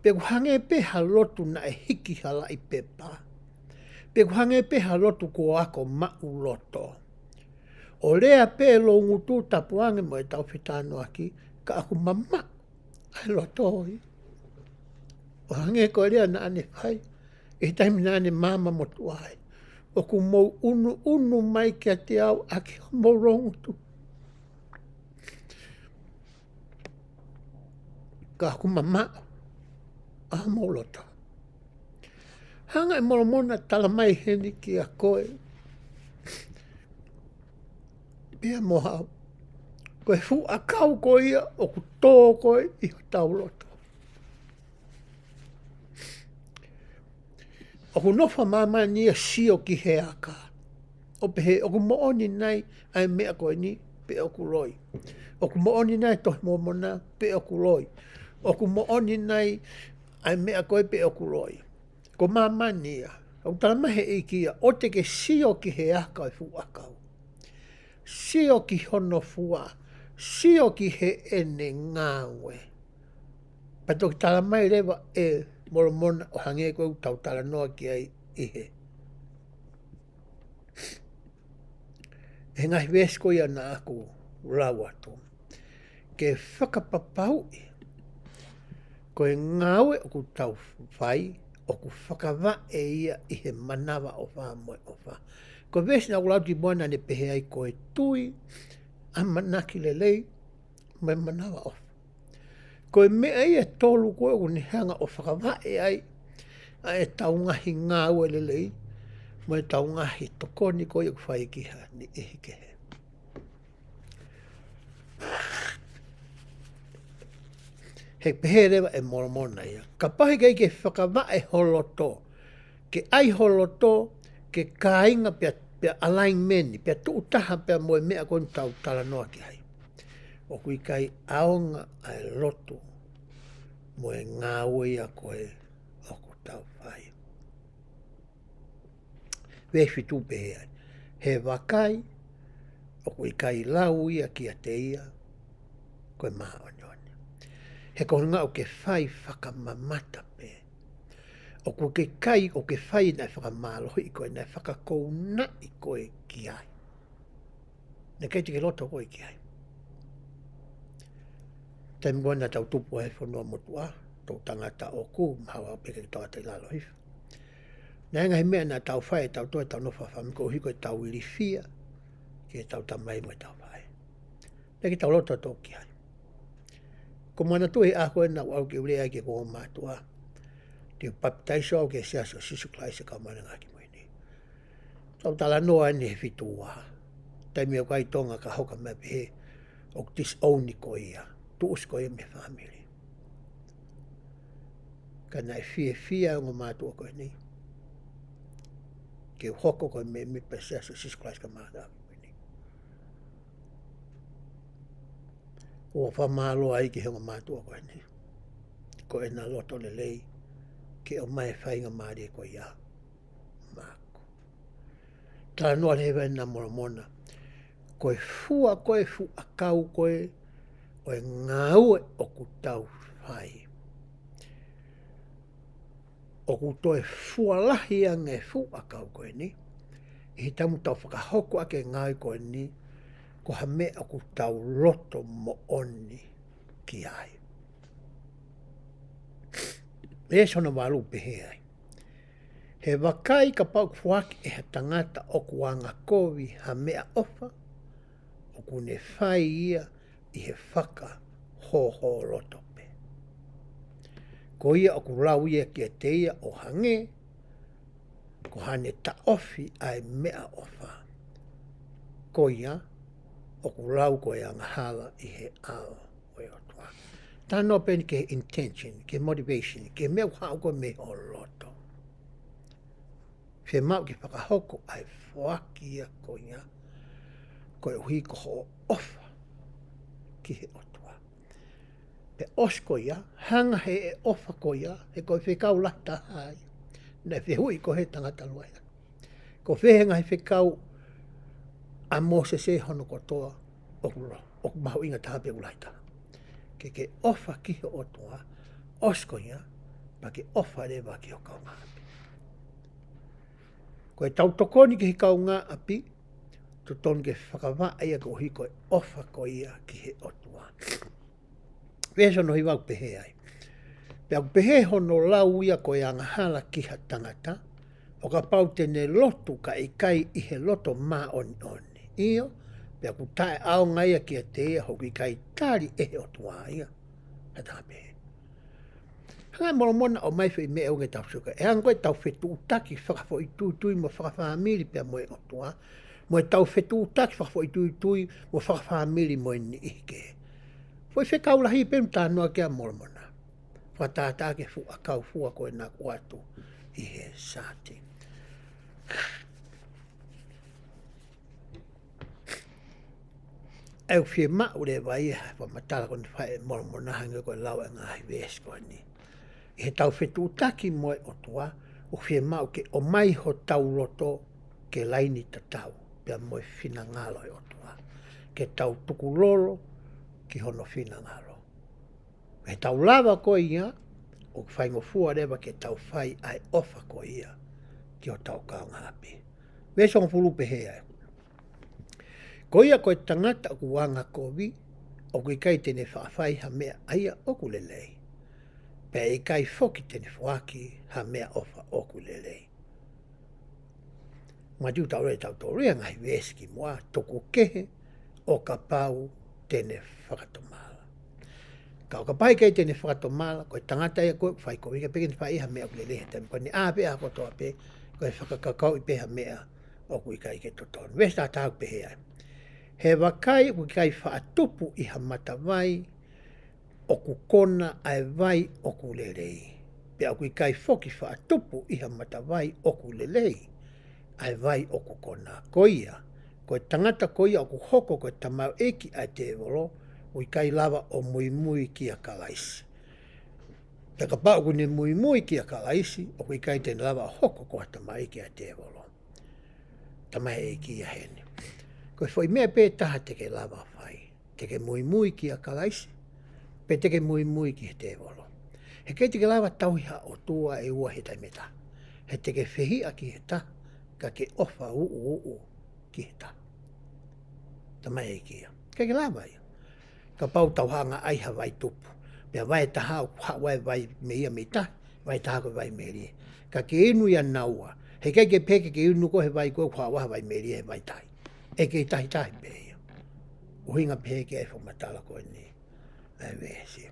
Pe ʻoku hangē pē ha lotu naʻe hiki ha laʻi pepa. Pe ʻoku hangē pē ha lotu kuo ako maʻuloto. ʻO lea pē loungutu tapu ange mo ʻetau fetalanoaʻaki, ka ʻoku mamaʻo ʻa e loto ʻi. ʻO hangē ko e lea naʻa ne fai ʻi he taimi naʻa ne maama motuʻa ai. ʻOku mou ʻunuʻunu mai kiate au ʻaki homou loungutu. Ka ʻoku mamaʻo ʻa homou loto. Hanga ʻe Molomona ʻo tala mai heni kiate koe pea mo au, ko e fuʻu ʻakau ko ia ʻoku tō ko ē ʻi hotau loto. ʻOku nofo ʻa māmani ia ʻo sio ki he aka, ʻo pehē, ʻoku moʻoni nai ʻa e meʻa ko eni pe ʻoku loi? ʻOku moʻoni nai ʻa e Tohi ʻa Molomona pe ʻoku loi? ʻOku moʻoni nai ʻa e meʻa ko ē pe ʻoku loi? Ko māmani ia. ʻOku tala mai he ʻEiki ia, ʻoua te ke sio ki he aka ʻo e fuʻu ʻakau. Sio ki hono fua, sio ki heʻene ngāue. Pea toki tala mai leva ʻe Molomona ʻo hangē ko ʻetau talanoa ki ai ʻi he, he ngaahi veesi ko ia naʻa ku lau atu. Ke fakapapauʻi ko e ngāue ʻoku tau fai, ʻoku fakavaʻe ia ʻi he manavaʻofa mo e ʻofa. Ko e veesi naʻa ku lau atu ʻi muʻa naʻa ne pehē ai ko e tui, ʻamanaki lelei, mo e manavaʻofa. Ko e meʻa ia ʻe tolu ko ē ʻoku ne hanga ʻo fakavaʻe ai ʻa ʻetau ngaahi ngāue lelei, mo ʻetau ngaahi tokoni ko ia ʻoku fai ki ha niʻihi kehe. He pehē leva ʻe Molomona ia, kapau he ʻikai ke fakavaʻe ho loto, ke ʻai ho loto ke kāinga pea, pea alignment, pea tuʻu taha pea mo e meʻa ko eni ʻoku tau talanoa ki ai, ʻoku ʻikai ʻaonga ʻa e lotu mo e ngāue ia ko ē ʻoku tau fai. Veesi fitu pehē ai, he vakai, ʻoku ʻikai lau ia kiate ia ko e māʻoniʻoni. He ko e ʻuhinga ʻoku ke fai fakamamata pē. ʻOku ke ʻikai, ʻoku ke fai naʻe fakamālohiʻi koe, naʻe fakakounaʻi koe ki ai. Naʻe ʻikai te ke loto koe ki ai. Taimi ko ē naʻa tau tupu ai he fonua motuʻa, tau tangata ʻoku, mahalo pē ke tau ʻata ʻi lalo hifo. Naʻe ngaahi meʻa naʻa tau fai, tau toe, tau nofo fāmili koeʻuhi ko ʻetau ilifia ki heʻetau tamai mo ʻetau faʻē. Naʻe ʻikai ke tau loto ʻaupito ki ai. Ko e manatu he ʻaho ko ē naʻa ku ʻalu ke u lea ai ki he ongo mātuʻa, te u papitaiso au ki he Siasi ʻo Sīsū Kalaisi ʻo e Kau Māʻoniʻoni ʻi he Ngaahi ʻAho Kimui Ni. Tau talanoa eni he fitu ua. Taimi ʻoku ʻi ai Tonga ka hoko mai pehē ʻoku disown ko ia, tuʻusi ko ia mei he fāmili. Ka naʻe fiefia e ongo mātuʻa ko eni ke u hoko ko e mēmipa he Siasi ʻo Sīsū Kalaisi ʻo e Kau Māʻoniʻoni ʻi he Ngaahi ʻAho Kimui Ni. ʻOku ou fakamālō ai ki he ongo mātuʻa ko eni, ko ʻena loto lelei ke ʻomai e faingamālie ko ia maʻaku. Talanoa leva ena ʻa Molomona, ko e fua ko ē, fuʻu ʻakau ko ē ʻo e ngāue ʻoku tau fai, ʻoku toe fua lahi ange e fuʻu ʻakau ko eni ʻi he taimi ʻoku tau fakahoko ʻaki e ngāue ko eni, ko ha meʻa ʻoku tau loto moʻoni ki ai. Veesi hono valu pehē ai, he vakai, kapau ʻoku foaki ʻe ha tangata ʻoku angakovi ha meʻaʻofa, ʻoku ne fai ia ʻi he fakahōhōloto pē. Ko ia ʻoku lau ia kiate ia ʻo hangē ko haʻane taʻofi ʻa e meʻaʻofa, ko ia ʻoku lau ko e angahala ʻi he ʻao ʻo e ʻOtua. Talanoa pē eni ki he intention, ki he motivation, ki he meʻa ʻoku haʻu ko ē mei ho loto. Fiemaʻu ke fakahoko ʻa e foaki ia ko ia, koeʻuhi ko hoʻo ʻofa ki he ʻOtua. Pea ʻosi ko ia, hanga he ʻofa ko ia, he ko e fekau lahi taha ia naʻe fehuʻi ko ē he tangata lua ia. Ko fē he ngaahi fekau ʻa Mōsese hono kotoa ʻoku lo-, ʻoku mahuʻinga taha pea ʻoku lahi taha? Ke ke ʻofa ki ho ʻOtua, ʻosi ko ia, pea ke ʻofa leva ki ho kaungāʻapi. Ko ʻetau tokoni ki he kaungāʻapi, totonu ke fakavaʻa ia koeʻuhi ko e ʻofa ko ia ki he ʻOtua. Veesi hono hiva ʻoku pehē ai: Pea ʻoku pehē hono lau ia ko e angahala ki ha tangata, ʻo kapau te ne lotu kae ʻikai ʻi he loto māʻoniʻoni. ʻIo, pea ʻoku taʻeʻaonga ia kiate ia, he ʻoku ʻikai tali ʻe he ʻOtua ia ha tangata pehē. Hanga ʻe Molomona ʻo ʻomai foʻi meʻa ʻoku tau sio ki ai. ʻE hanga ko ē ʻetau fetuʻutaki fakafoʻituitui mo fakafāmili pea mo e ʻOtua, mo ʻetau fetuʻutaki fakafoʻituitui mo fakafāmili mo e niʻihi kehe. Foʻi fekau lahi pē ʻoku talanoa ki ai ʻa Molomona. Fakatātā ki he fuʻu ʻakau fua ko ē naʻa ku ʻoatu ʻi he saati. ʻOku fiemaʻu leva ia he fakamatala ko eni naʻe fai ʻe Molomona, hangē ko e lau ʻa e ngaahi veesi ko eni. ʻI heʻetau fetuʻutaki mo e ʻOtua, ʻoku fiemaʻu ke ʻomai hotau loto ki he laine tatau pea mo e finangalo ʻo e ʻOtua, ke tau tukulolo ki hono finangalo. He tau lava ko ia, ʻoku faingofua leva ke tau fai ʻa e ʻofa ko ia ki hotau kaungāʻapi. Veesi hongofulu pehē ai: Ko ia ko e tangata ʻoku angakovi, ʻoku ʻikai te ne faʻa fai ha meʻa ʻa ia ʻoku lelei, pea ʻe ʻikai foki te ne foaki ha meʻaʻofa ʻoku lelei. Mou manatuʻi ʻoku tau lea ʻe tautolu ia he ngaahi veesi kimuʻa, tuku kehe ʻo kapau te ne fakatomala. Ka ʻo kapau ʻe ʻikai te ne fakatomala, ko e tangata ia ko ē ʻoku fai kovi, ʻikai pē ke ne fai ha meʻa ʻoku lelei he taimi ko eni, ʻā pē ʻa e kotoa pē, ko e fakakakaoʻi pē ha meʻa ʻoku ʻikai ke totonu. Veesi taha taha ʻoku pehē ai: He vakai, ʻoku ʻikai faʻa tupu ʻi ha matavai ʻoku kona ʻa e vai ʻoku lelei, pea ʻoku ʻikai foki faʻa tupu ʻi ha matavai ʻoku lelei ʻa e vai ʻoku kona. Ko ia, ko e tangata ko ia ʻoku hoko ko e tamaioʻeiki ʻa e tēvolo, ʻoku ʻikai lava ʻo muimui kia Kalaisi. Pea kapau ʻoku ne muimui kia Kalaisi, ʻoku ʻikai te ne lava ʻo hoko ko ha tamaioʻeiki ʻa e tēvolo. Tamaioʻeiki ia heni. Ko e foʻi meʻa pē taha te ke lava ʻo fai. Te ke muimui kia Kalaisi, pe te ke muimui ki he tēvolo. He ʻikai te ke lava tauhi ha ʻotua ʻe ua he taimi ʻe taha. He te ke fehiʻa ki he taha, ka ke ʻofa uʻuuʻu ki he taha. Tamaioʻeiki ia. ʻIkai ke lava ia. Kapau tau hanga ʻai ha vai tupu. Pea vai ʻe taha ʻoku haʻu ai e vai mei ia mei tahi, vai ʻe taha ko e vai melie. Ka ke inu ia naua. He ʻikai ke pehē ke ke inu koe he vai ko ē ʻoku haʻu ai ha vai melie he vai tahi. ʻE kei tahi tahi pē ia. ʻUhinga pehē ki ai e fakamatala ko eni ʻa e veesi.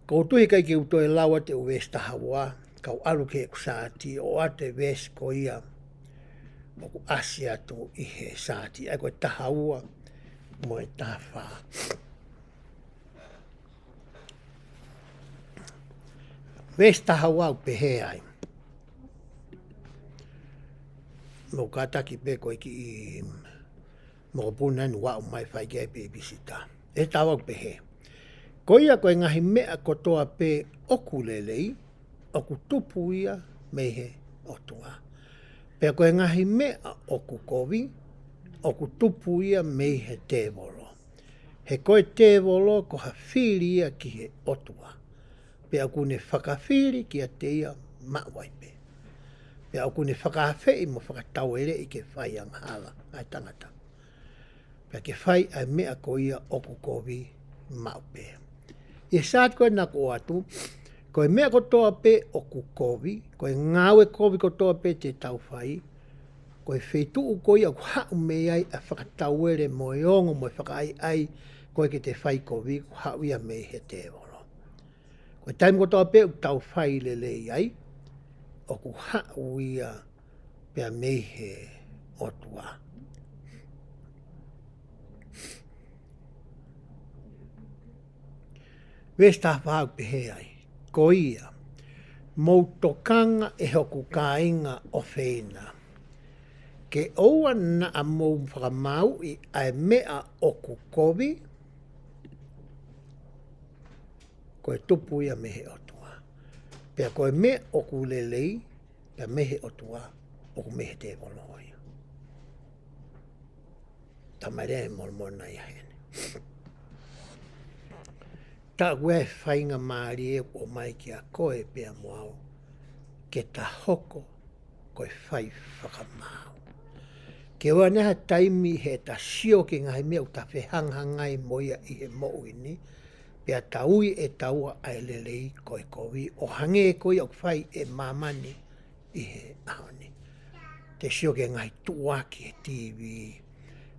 Ko u tui he ʻikai ke u toe lau atu e veesi taha ua, kau ʻalu ki heʻeku saati ʻo ʻoatu e veesi ko ia ʻoku ʻasi atu ʻi he saati, ʻa ia ko e taha ua mo e taha fā. Veesi taha ua ʻoku pehē ai. Mou kātaki pē ko e kiʻi mokopuna ʻoku aʻu mai fai ki ai e pēpisita. ʻE taha ua ʻoku pehē: Ko ia ko e ngaahi meʻa kotoa pē ʻoku lelei, ʻoku tupu ia mei he ʻOtua. Pea ko e ngaahi meʻa ʻoku kovi, ʻoku tupu ia mei he tēvolo. He ko e tēvolo ko ha fili ia ki he ʻOtua. Pea ʻoku ne fakafili kiate ia maʻu ai pē. Pea ʻoku ne fakaafeʻi mo fakataueleʻi ke fai angahala ʻa e tangata. Pea ke fai ʻa e meʻa ko ia ʻoku kovi maʻu pē. ʻI he saati ko ē naʻa ku ʻoatu, ko e meʻa kotoa pē ʻoku kovi, ko e ngāue kovi kotoa pē te tau fai, ko e feituʻu ko ia ʻoku haʻu mei ai ʻa e fakatauele mo e ongo mo e fakaʻaiʻai, ko ē ke te fai kovi, ʻoku haʻu ia mei he tēvolo. Ko e taimi kotoa pē ʻoku tau fai lelei ai, ʻoku haʻu ia pea mei he ʻOtua. Veesi taha fā ʻoku pehē ai: Ko ia, Mou tokanga, ʻe hoku kāinga ʻofeina, ke ʻoua naʻa mou fakamāuʻi ʻa e meʻa ʻoku kovi, ko e tupu ia mei he ʻOtua. Pea ko e meʻa ʻoku lelei, pea mei he ʻOtua, ʻoku mei he tēvolo ia. Talamai leva ʻe Molomona ia heni. Tā ko e faingamālie ʻoku ʻomai kia koe pea mo au, ke ta hoko ko e fai fakamaau. Ke ʻoua naʻa ha taimi heʻeta sio ki he ngaahi meʻa ʻoku ta fehangahangai mo ia ʻi he moʻui ni, pea ta ui ʻe taua ʻa e lelei ko e kovi, ʻo hangē ko ia ʻoku fai ʻe māmani ʻi he ʻaho ni. Te sio ki he ngaahi tuʻuaki he T V,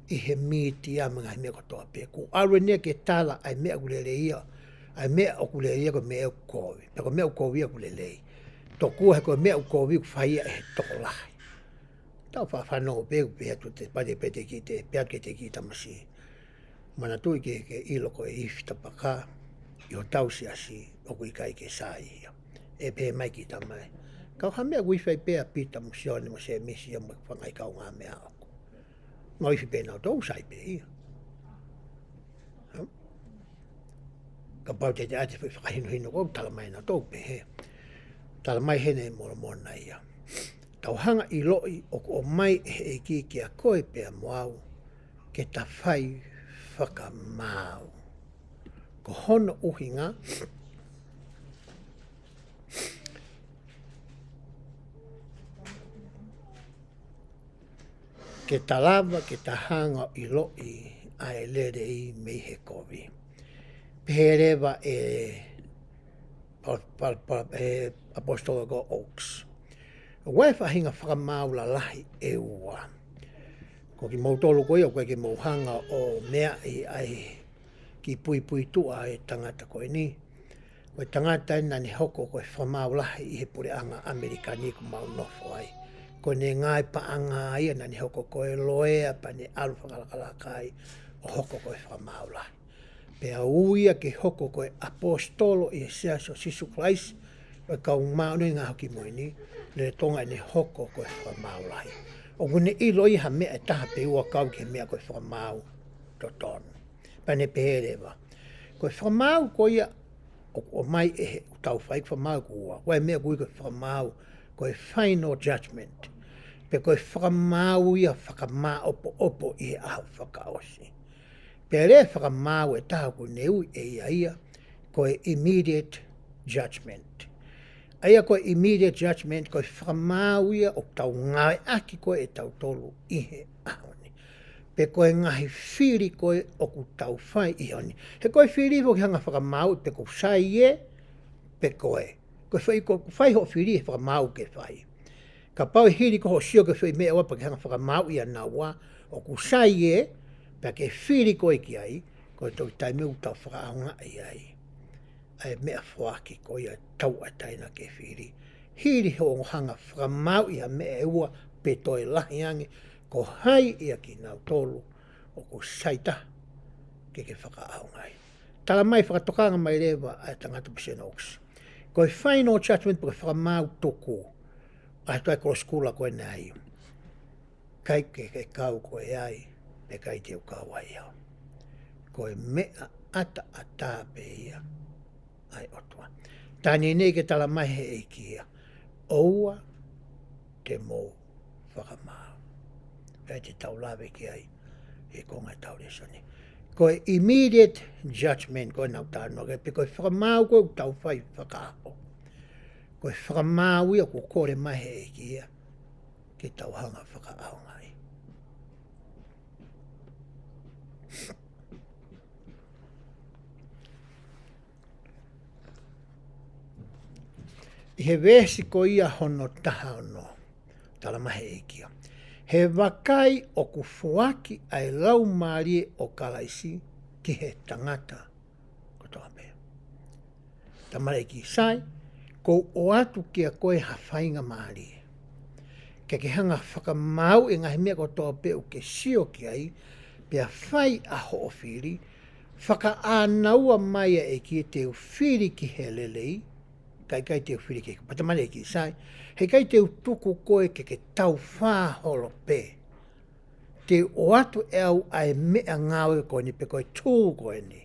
ʻi he mītia mo e ngaahi meʻa kotoa pē. Kuo ʻalu eni ia ke tala ʻa e meʻa ʻoku lelei ia, ʻa e meʻa ʻoku lelei ia ko e meʻa ʻoku kovi. Pea ko e meʻa ʻoku kovi ia ʻoku lelei. Tokua he ko e meʻa ʻoku kovi ʻoku fai ia ʻe he tokolahi. Tau faʻa fanongo pē ʻoku pehē atu te pate pete ki te, pehē atu ki he kiʻi tamasiʻi. Manatuʻi ke, ke ʻilo ko e ifi tapaka ʻi hotau siasi ʻoku ʻikai ke sai ia. ʻE pehē mai ki tamai. Ka ko e hā e meʻa ʻoku ʻi fai pē ʻa Pita mo Sione mo Sēmisi ia mo e fanga kaungāmeʻa ʻoku mau ifi pē nautolu, sai pē ia. Kapau te te ʻai atu e foʻi fakahinohino ko ē, talamai nautolu pehē. Talamai heni ʻe Molomona ia. Tau hanga ʻiloʻi ʻoku ʻomai ʻe he ʻEiki kia koe pea mo au, ke ta fai fakamaau. Ko hono ʻuhinga, ke ta lava ke ta hanga ʻiloʻi ʻa e lelei mei he kovi. Pehē leva ʻe pal-, pal-, pal-, ʻe ʻaposetolo ko Oaks. ʻOku ʻi ai e faʻahinga fakamaau lalahi ʻe ua. Ko kimoutolu ko ia, ʻoku ʻikai ke mou hanga ʻo meaʻi ʻa e kiʻi puipuituʻa ʻa e tangata ko eni. Ko e tangata eni naʻa ne hoko ko e fakamaau lahi ʻi he puleʻanga ʻAmelika ni ʻoku mau nofo ai. Ko ʻene ngaahi paʻanga ia naʻa ne hoko ko e loea pea ne ʻalu fakalakalaka ai ʻo hoko ko e fakamaau lahi. Pea ui ia ke hoko ko e ʻaposetolo ʻi he Siasi ʻo Sīsū Kalaisi ʻo e Kau Māʻoniʻoni ʻi he Ngaahi ʻAho Kimui Ni, lolotonga ʻene hoko ko e fakamaau lahi. ʻOku ne ʻilo ia ha meʻa ʻe taha pe ua kau ki he meʻa ko e fakamaau totonu. Pea ne pehē leva, ko e fakamaau ko ia ʻoku ʻomai ʻe he, ʻoku tau fai, ko e fakamaau ʻoku ua. Ko e meʻa ʻoku ui ko e fakamaau, ko e final judgment. Pe ko e fakamaau ia fakamāʻopoʻopo ʻi he ʻaho fakaʻosi. Pea leva e fakamaau ʻe taha ʻoku ne ui ʻe ia ia, ko e immediate judgment. ʻA ia ko e immediate judgment, ko e fakamaau ia ʻoku tau ngāueʻaki ko ē ʻe tautolu ʻi he ʻaho ni. Pe ko e ngaahi fili ko ē ʻoku tau fai ʻi he ʻaho ni. He ko e fili foki hanga fakamaau pe ʻoku sai ē, pe ko ē. Ko e fai, ko e fai hoʻo fili he fakamaau ke fai. Kapau ʻe hili ko hoʻo sio ki he foʻi meʻa ʻe ua pea ke hanga fakamaauʻi ʻa naua, ʻoku sai ē, pea ke fili koe ki ai, ko e toki taimi ʻoku tau fakaʻaongaʻi ai ʻa e meʻa foaki ko ia ʻoku tauʻatāina ke fili. Hili hoʻo hanga fakamaauʻi ha meʻa ʻe ua pe toe lahi ange, ko hai ia kinautolu ʻoku sai taha ke ke fakaʻaongaʻi. Talamai, fakatokanga mai leva ʻa e tangata Pita Knox. Ko e final judgment pe ko e fakamaau tuku ʻa e toe kolosi kula ko eni ai. ʻIkai ke, ke kau koe ai, pe ʻikai te u kau ai au. Ko e meʻa ʻataʻatā pē ia ʻa e ʻOtua. Tā neʻineʻi ke talamai ʻe he ʻEiki ia, ʻoua te mou fakamaau. Pea te tau lave ki ai he konga ʻetau lēsoni. Ko e immediate judgment ko ē naʻa tau talanoa ki ai, pe ko e fakamaau ko ē ʻoku tau fai fakaʻaho. Ko e fakamaau ia ʻoku kole mai ʻe he ʻEiki ia ke tau hanga fakaʻaongaʻi. ʻI he veesi ko ia hono taha ono, talamai ʻe he ʻEiki ia, he vakai ʻoku foaki ʻa e Laumālie ʻo Kalaisi ki he tangata kotoa pē. Talamai ʻe he ʻEiki, sai, ʻoku ou ʻoatu kiate koe ha faingamālie ke ke hanga fakamaauʻi e ngaahi meʻa kotoa pē ʻoku ke sio ki ai, pea fai ʻa hoʻo fili, fakaʻānaua mai ʻa e ʻEiki te u fili ki he lelei, Ka ʻikai te u fili ki he, pea talamai ʻe he ʻEiki, Sai, heʻikai te u tuku koe ke ke taufā holo pē. Te u ʻoatu ʻe au ʻa e meʻangāue ko eni pe ko e tool ko eni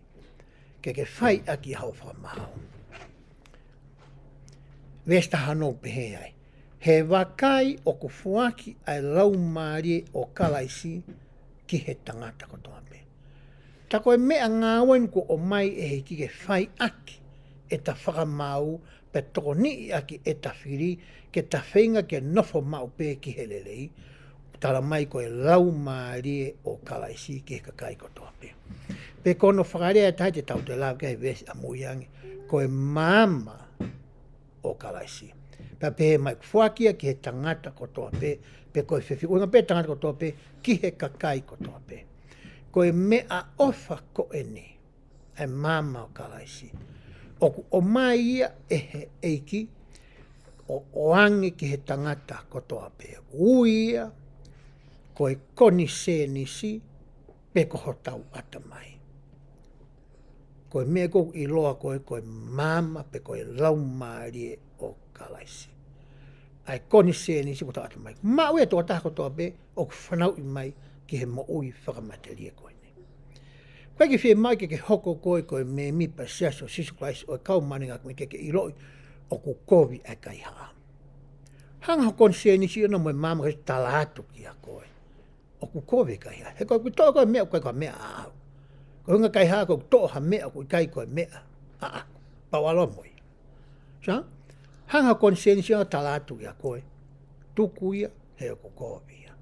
ke ke fai ʻaki hoʻo fakamaau. Veesi taha ono ʻoku pehē ai, He vakai ʻoku foaki ʻa e Laumālie ʻo Kalaisi ki he tangata kotoa pē. Tā ko e meʻangāue eni kuo ʻomai ʻe he ʻEiki ke fai ʻaki ʻeta fakamaau, pea tokoniʻi ʻaki ʻeta fili ke ta feinga ke nofo maʻu pē ki he lelei, talamai ko e Laumālie ʻo Kalaisi ki he kakai kotoa pē. Pe ko hono fakalea ʻe taha te tau toe lave ki ai he veesi ʻamui ange, ko e maama ʻo Kalaisi. Pea pehē mai, foaki ia ki he tangata kotoa pē, pe ko e fefiʻuinga pē tangata kotoa pē, ki he kakai kotoa pē. Ko e meʻaʻofa ko eni, ʻa e maama ʻo Kalaisi, ʻoku ʻomai ia ʻe he ʻEiki ʻo ʻoange ki he tangata kotoa pē. Ui ia ko e konisēnisi pe ko hotau ʻatamai. Ko e meʻa ʻoku ʻiloa ko e, ko e maama pe ko e Laumālie ʻo Kalaisi. ʻA e konisēnisi ko hotau ʻatamai. Maʻu ia ʻe he tokotaha kotoa pē ʻoku fanauʻi mai ki he moʻui fakamatelie ko eni. Ko e ʻikai ke fiemaʻu ke ke hoko koe ko e mēmipa Siasi ʻo Sīsū Kalaisi ʻo e Kau Māʻoniʻoni ʻi he Ngaahi Kuini ke ke ʻiloʻi ʻoku kovi ʻa e kaihaʻa. Hanga ho konisēnisi ʻona mo e maama ke tala atu kiate koe ʻoku kovi e kaihaʻa. He ko e ʻoku toʻo koe meʻa, ko e ko e meʻa ʻaʻau. Ko e ʻuhinga kaihaʻa ko e toʻo ha meʻa ʻoku ʻikai ko e meʻa ʻaʻaku. Pau ʻalu mo ia. Sai? Hanga ho konisēnisi ʻo tala atu kiate koe, tuku ia, he ʻoku kovi ia.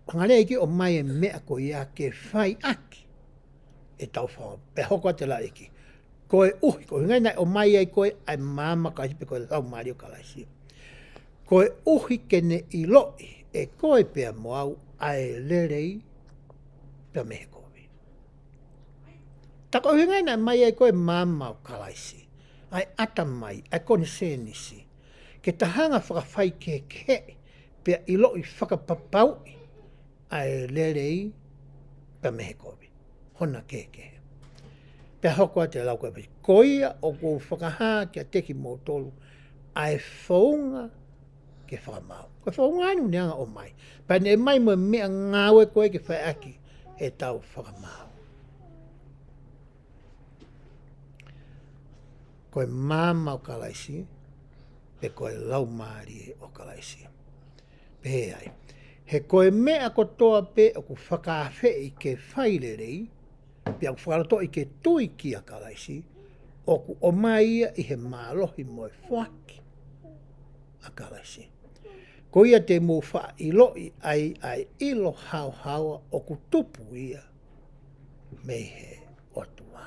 Hanga leva ʻe he ʻEiki ʻo ʻomai e meʻa ko ia ke fai ʻaki ʻetau fakamaau. Pea hoko atu e lau ʻa e ʻEiki, koeʻuhi, ko e ʻuhinga ia naʻe ʻomai ai ko e ʻa e maama ʻo Kalaisi pe ko e Laumālie ʻo Kalaisi, koeʻuhi ke ne ʻiloʻi ʻe koe pea mo au ʻa e lelei pea mei he kovi. Tā ko e ʻuhinga ia naʻe ʻomai ai ko e maama ʻo Kalaisi, ʻa e ʻatamai, ʻa e konisēnisi, ke ta hanga fakafaikehekeheʻi pea ʻiloʻi fakapapauʻi ʻa e lelei pea mei he kovi, hona kehekehe. Pea hoko atu e lau ko e pē, ko ia ʻoku ou fakahā kiate kimoutolu ʻa e founga ke fakamaau. Ko e founga eni ʻoku ne hanga ʻo ʻomai. Pea ne ʻomai mo e meʻangāue ko ē ke fai ʻaki ʻetau fakamaau. Ko e maama ʻo Kalaisi, pe ko e Laumālie ʻo Kalaisi. Pehē ai, he ko e meʻa kotoa pē ʻoku fakaafeʻi ke fai lelei, pea ʻoku fakalotoʻi ke tui kia Kalaisi, ʻoku ʻomai ia ʻi he mālohi mo e foaki ʻa Kalaisi. Ko ia te mou faʻa ʻiloʻi ai ʻa e ʻilo haohaoa ʻoku tupu ia mei he ʻOtua.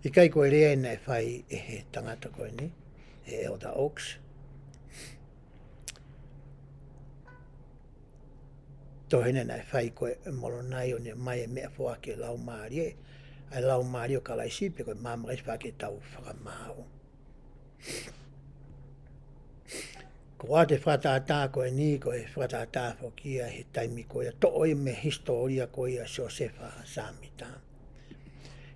ʻIkai ko e lea eni naʻe fai ʻe he tangata ko eni, ʻe Elder Oaks. Tohi eni naʻe fai ko ē ʻe Molonai ʻo ne ʻomai e meʻafoaki ʻo e Laumālie, ʻa e Laumālie ʻo Kalaisi, pe ko e maama ʻo Kalaisi fai ʻaki ʻetau fakamaau. Ko e fakatātā ko eni, ko e fakatātā foki ia he taimi ko ia, toʻo ia mei he hisitōlia ko ia ʻo Siosefa Sāmita.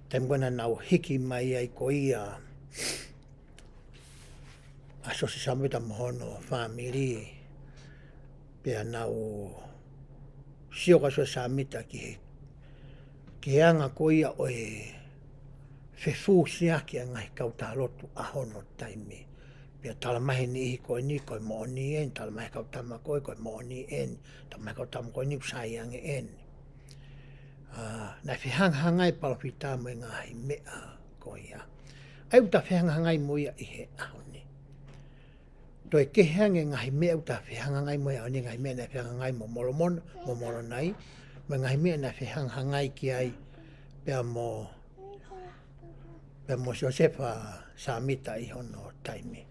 Taimi ko ē naʻa nau hiki mai ai ko ia ʻa Siosefa Sāmita mo hono fāmili, pea nau sio ʻa Siosefa Sāmita ki he, ki he anga ko ia ʻo e fefusiaki ʻa e ngaahi kautaha lotu ʻa hono taimi. Pea talamai ʻe he niʻihi ko eni ko e moʻoni eni, talamai ʻe he kau tama ko ē ko e moʻoni eni, talamai ʻe he kau tama ko eni ʻoku sai ange eni. ʻA, naʻe fehangahangai e palōfita mo e ngaahi meʻa ko ia. ʻA ia ʻoku ta fehangahangai mo ia ʻi he ʻaho ni. Toe kehe ange e ngaahi meʻa ʻoku ta fehangahangai mo ia he ʻaho ni, ngaahi meʻa naʻe fehangahangai mo Molomona, mo Molonai, mo e ngaahi meʻa naʻe fehangahangai ki ai pea mo, pea mo Siosefa Sāmita ʻi hono taimi.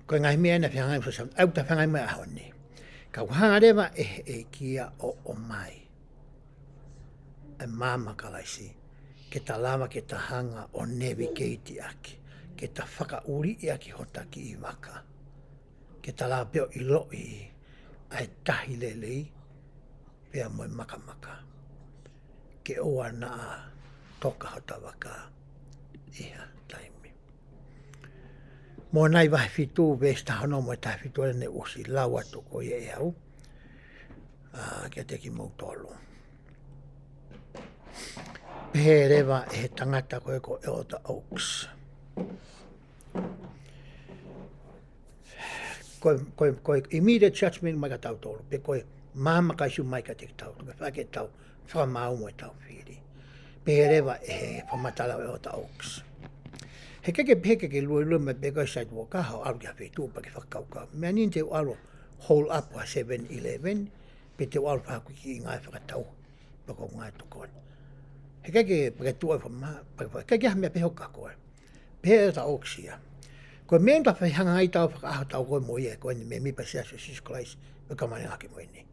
Ko e ngaahi meʻa naʻe fehangahangai mo Siosefa, ʻa ia ʻoku ta fehangahangai mo ia he ʻaho ni. Ka ʻoku hanga leva ʻe he ʻEiki ia ʻo ʻomai e maama ʻo Kalaisi, ke ta lava ke ta hanga ʻo navigate ʻaki, ke ta fakaʻuliʻi ʻaki hota kiʻi vaka. ke tala pē ʻo ʻiloʻi ʻa e tahi lelei pea mo e makamaka. Ke ʻoua naʻa toka hota vaka ʻi ha taimi. Mōnai vahe fitu, veesi taha ono mo e taha fitu ʻa ē naʻe ʻosi lau atu ko ia ʻe au, ʻa, kiate kimoutolu. Pehē leva ʻe he tangata ko ē ko ʻEletā Oaks. Ko e, ko e, ko e immediate judgment mai kia tautolu, pe ko e maama kae ʻosi mai kiate kitautolu, ke fai ke tau fakamaau mo e tau fili. Pehē leva ʻe he fakamatala ʻo ʻEletā Oaks. He ʻikai ke pehē ke ke luelue mai pē ko e site walk ʻo ʻalu ki ha feituʻu pea ke fakakaukau. Meʻa ni te u ʻalu hold up ha seven eleven, pe te u ʻalu fakakiki ʻi ngāue fakatau, pe ko ngāue tokoni. He ʻikai ke pehē tuʻu ai fakama, pe, pe, ʻikai ke ha meʻa pehē ʻoku ka ko e. Pehē ʻe ʻEletā Oaks ia. Ko e meʻa ʻoku ta fai hanga ai ʻetau fakaʻaho ʻetau ko ē mo ia ko eni mēmipa Siasi ʻo Sīsū Kalaisi ʻo e Kau Māʻoniʻoni ʻi he Ngaahi ʻAho Kimui Ni.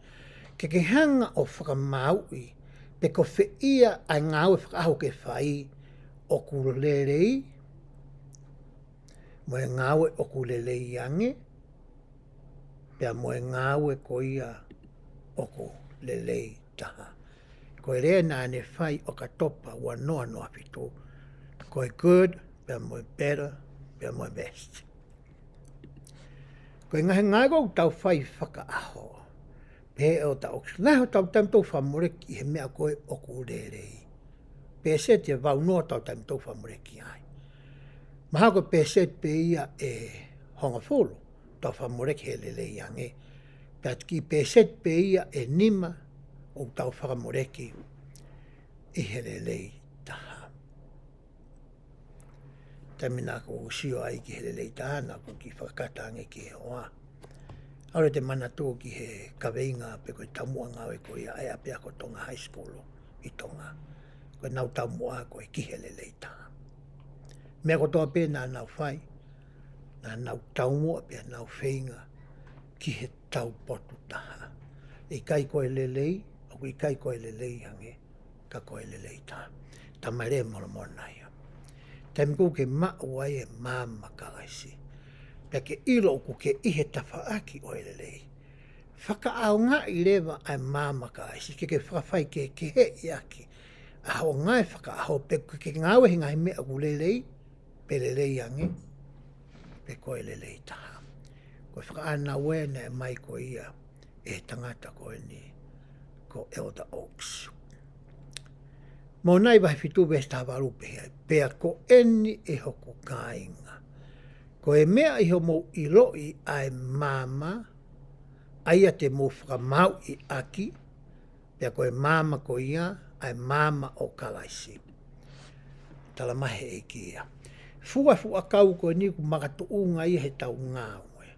Ke ke hanga ʻo fakamaauʻi, pe ko fē ia ʻa e ngāue fakaʻaho ke fai ʻoku lelei, mo e ngāue ʻoku lelei ange, pea mo e ngāue ko ia ʻoku lelei taha. Ko e lea naʻa ne fai ʻOkatopa ua noa noa fitu, ko e good, pea mo e better, pea mo e best. Ko e ngaahi ngāue ʻoku tau fai fakaʻaho, pehē ʻe ʻEletā Oaks, naʻe hotau taimi tau fakamoleki ʻi he meʻa ko ē ʻoku lelei. Pēseti ʻe valu noa hotau taimi tau fakamoleki ai. Mahalo ko e pēseti pē ia ʻe hongofulu tau fakamoleki he lelei ange. Pea kiʻi pēseti pē ia ʻe nima ʻoku tau fakamoleki ʻi he lelei taha. Taimi naʻa ku sio ai ki he lelei taha, naʻa ku kiʻi fakakata ange ki he hoa. ʻAlu ʻete manatu ki he kaveinga pe ko e taumuʻa ngāue ko ia ʻa e ʻapiako Tonga High School ʻi Tonga. Ko ʻenau taumuʻa ko e ki he lelei taha. Meʻa kotoa pē naʻa nau fai, naʻa nau taumuʻa pea nau feinga ki he taupotu taha. ʻIkai ko e lelei, ʻoku ʻikai ko e lelei ange, ka ko e lelei taha. Talamai ʻe he Molomona ia, taimi ʻoku ke maʻu ai e maama ʻo Kalaisi, pea ke ʻilo ʻoku ke ʻi he tafaʻaki ʻo e lelei, fakaʻaongaʻi leva ʻa e maama ʻo Kalaisi ke ke fakafaikehekeheʻi ʻaki ʻa hoʻo ngāue fakaʻaho, pe ke ke ngāue he ngaahi meʻa ʻoku lelei, pe lelei ange, pe ko e lelei taha. Ko e fakaʻānaua ē naʻe ʻomai ko ia ʻe he tangata ko eni ko ʻEletā Oaks. Mōnai vahe fitu veesi taha valu pehē ai, pea ko eni ʻe hoku kāinga, ko e meʻa ʻi hoʻomou ʻiloʻi ʻa e maama, ʻa ia te mou fakamaauʻi ʻaki, pea ko e maama ko ia ʻa e maama ʻo Kalaisi. Talamai ʻe he ʻEiki ia, fua e fuʻu ʻakau ko eni ʻoku makatuʻunga ia heʻetau ngāue,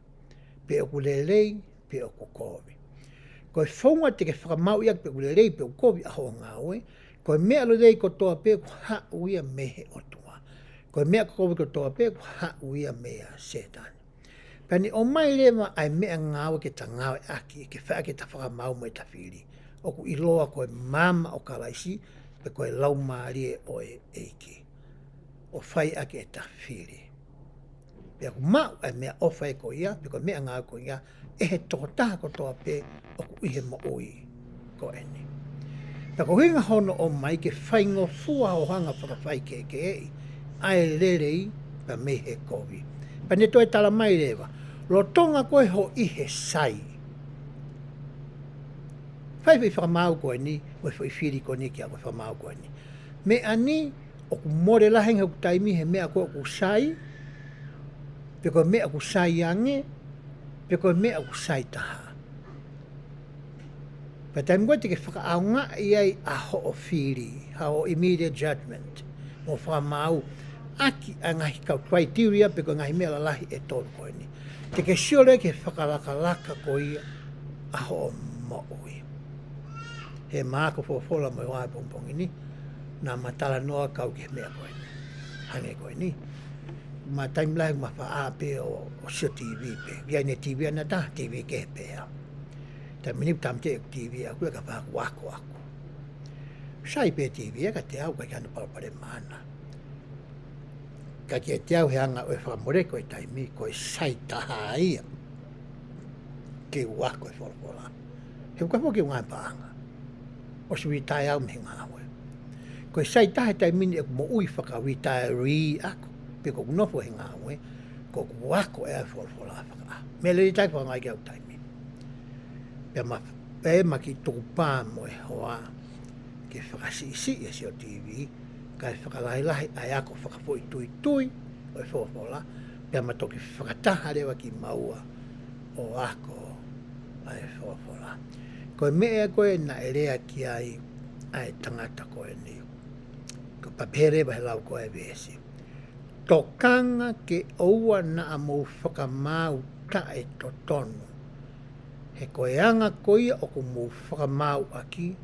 pe ʻoku lelei, pe ʻoku kovi. Ko e founga te ke fakamaauʻi ʻaki pe ʻoku lelei, pe ʻoku kovi ʻa hoʻo ngāue, ko e meʻa lelei kotoa pē ʻoku haʻu ia mei he ʻOtua. Ko e meʻa kovi kotoa pē ʻoku haʻu ia meia Sētane. Pea ne ʻomai leva ʻa e meʻangāue ke ta ngāue ʻaki, ke fai ʻaki ʻeta fakamaau mo ʻeta fili, ʻoku ʻiloa ko e maama ʻo Kalaisi, pe ko e Laumālie ʻo e ʻEiki, ʻo fai ʻaki ʻeta fili. Pea ʻoku maʻu ʻa e meʻaʻofa ko ia, pe ko e meʻangāue ko ia, ʻe he tokotaha kotoa pē ʻoku ʻi he moʻui ko eni. Pea ko e ʻuhinga hono ʻomai ke faingofua hoʻo hanga ʻo fakafaikehekeheʻi ʻa e lelei pea mei he kovi. Pea ne toe talamai leva, lolotonga koe hoʻo ʻi he sai, fai e foʻi fakamaau ko eni, mo e foʻi fili ko eni ki he fakamaau ko eni. Meʻa ni, ʻoku mole lahi ange hoku taimi he meʻa ko ē ʻoku sai, pe ko e meʻa ʻoku sai ange, pe ko e meʻa ʻoku sai taha. Pea taimi ko ē te ke fakaʻaongaʻi ai ʻa hoʻo fili, ʻa hoʻo immediate judgment, mo fakamaau ʻaki ʻa e ngaahi kau criteria pe ko e ngaahi meʻa lalahi ʻe tolu ko eni, te ke sio leva ki he fakalakalaka ko ia ʻa hoʻo moʻui. He mahalo ko e folofola mai ʻo e pongipongi ni, naʻa ma talanoa kau ki he meʻa ko eni, hangē ko eni. Ma taimi lahi ma faʻa pē ʻo, ʻo sio TV pē. ʻI ai ʻene TV ʻana ʻe taha, TV kehe pē au. Taimi ni tāmateʻi ʻeku TV ʻaʻaku ia ka faʻa akoako ʻaku. Sai pē TV ia kiate au, ʻikai ke ʻi ai hano palopalema ʻana. Ka kiate au he anga ʻo e fakamoleki ʻo e taimi, ko e sai taha ia. ke u ako e folofola. He ʻoku ʻikai foki ke u ngāue paʻanga. ʻOsi retire au mei he ngāue. Ko e sai taha he taimi ni ʻeku moʻui fakaretire ʻaku, pe ko ʻeku nofo he ngāue, ko ʻeku ako ʻa e folofola fakaʻaho. Meʻa lelei taha ʻoku fakaʻaongaʻi ki ai ʻeku taimi. Pea ma, pea ma kiʻi tukupā mo e hoa ke fakasiʻisiʻi ʻa e C O T V, kae fakalahilahi ʻa e ako fakafoʻituitui ʻo e folofola, pea ma toki fakataha leva kimaua ʻo ako ʻa e folofola. Ko e meʻa ko ē naʻe lea ki ai ʻa e tangata ko eni. Ko e pehē leva he lau ko ē ʻa e veesi. Tokanga ke ʻoua naʻa mou fakamaau taʻetotonu. He ko e anga ko ia ʻoku mou fakamaauʻaki,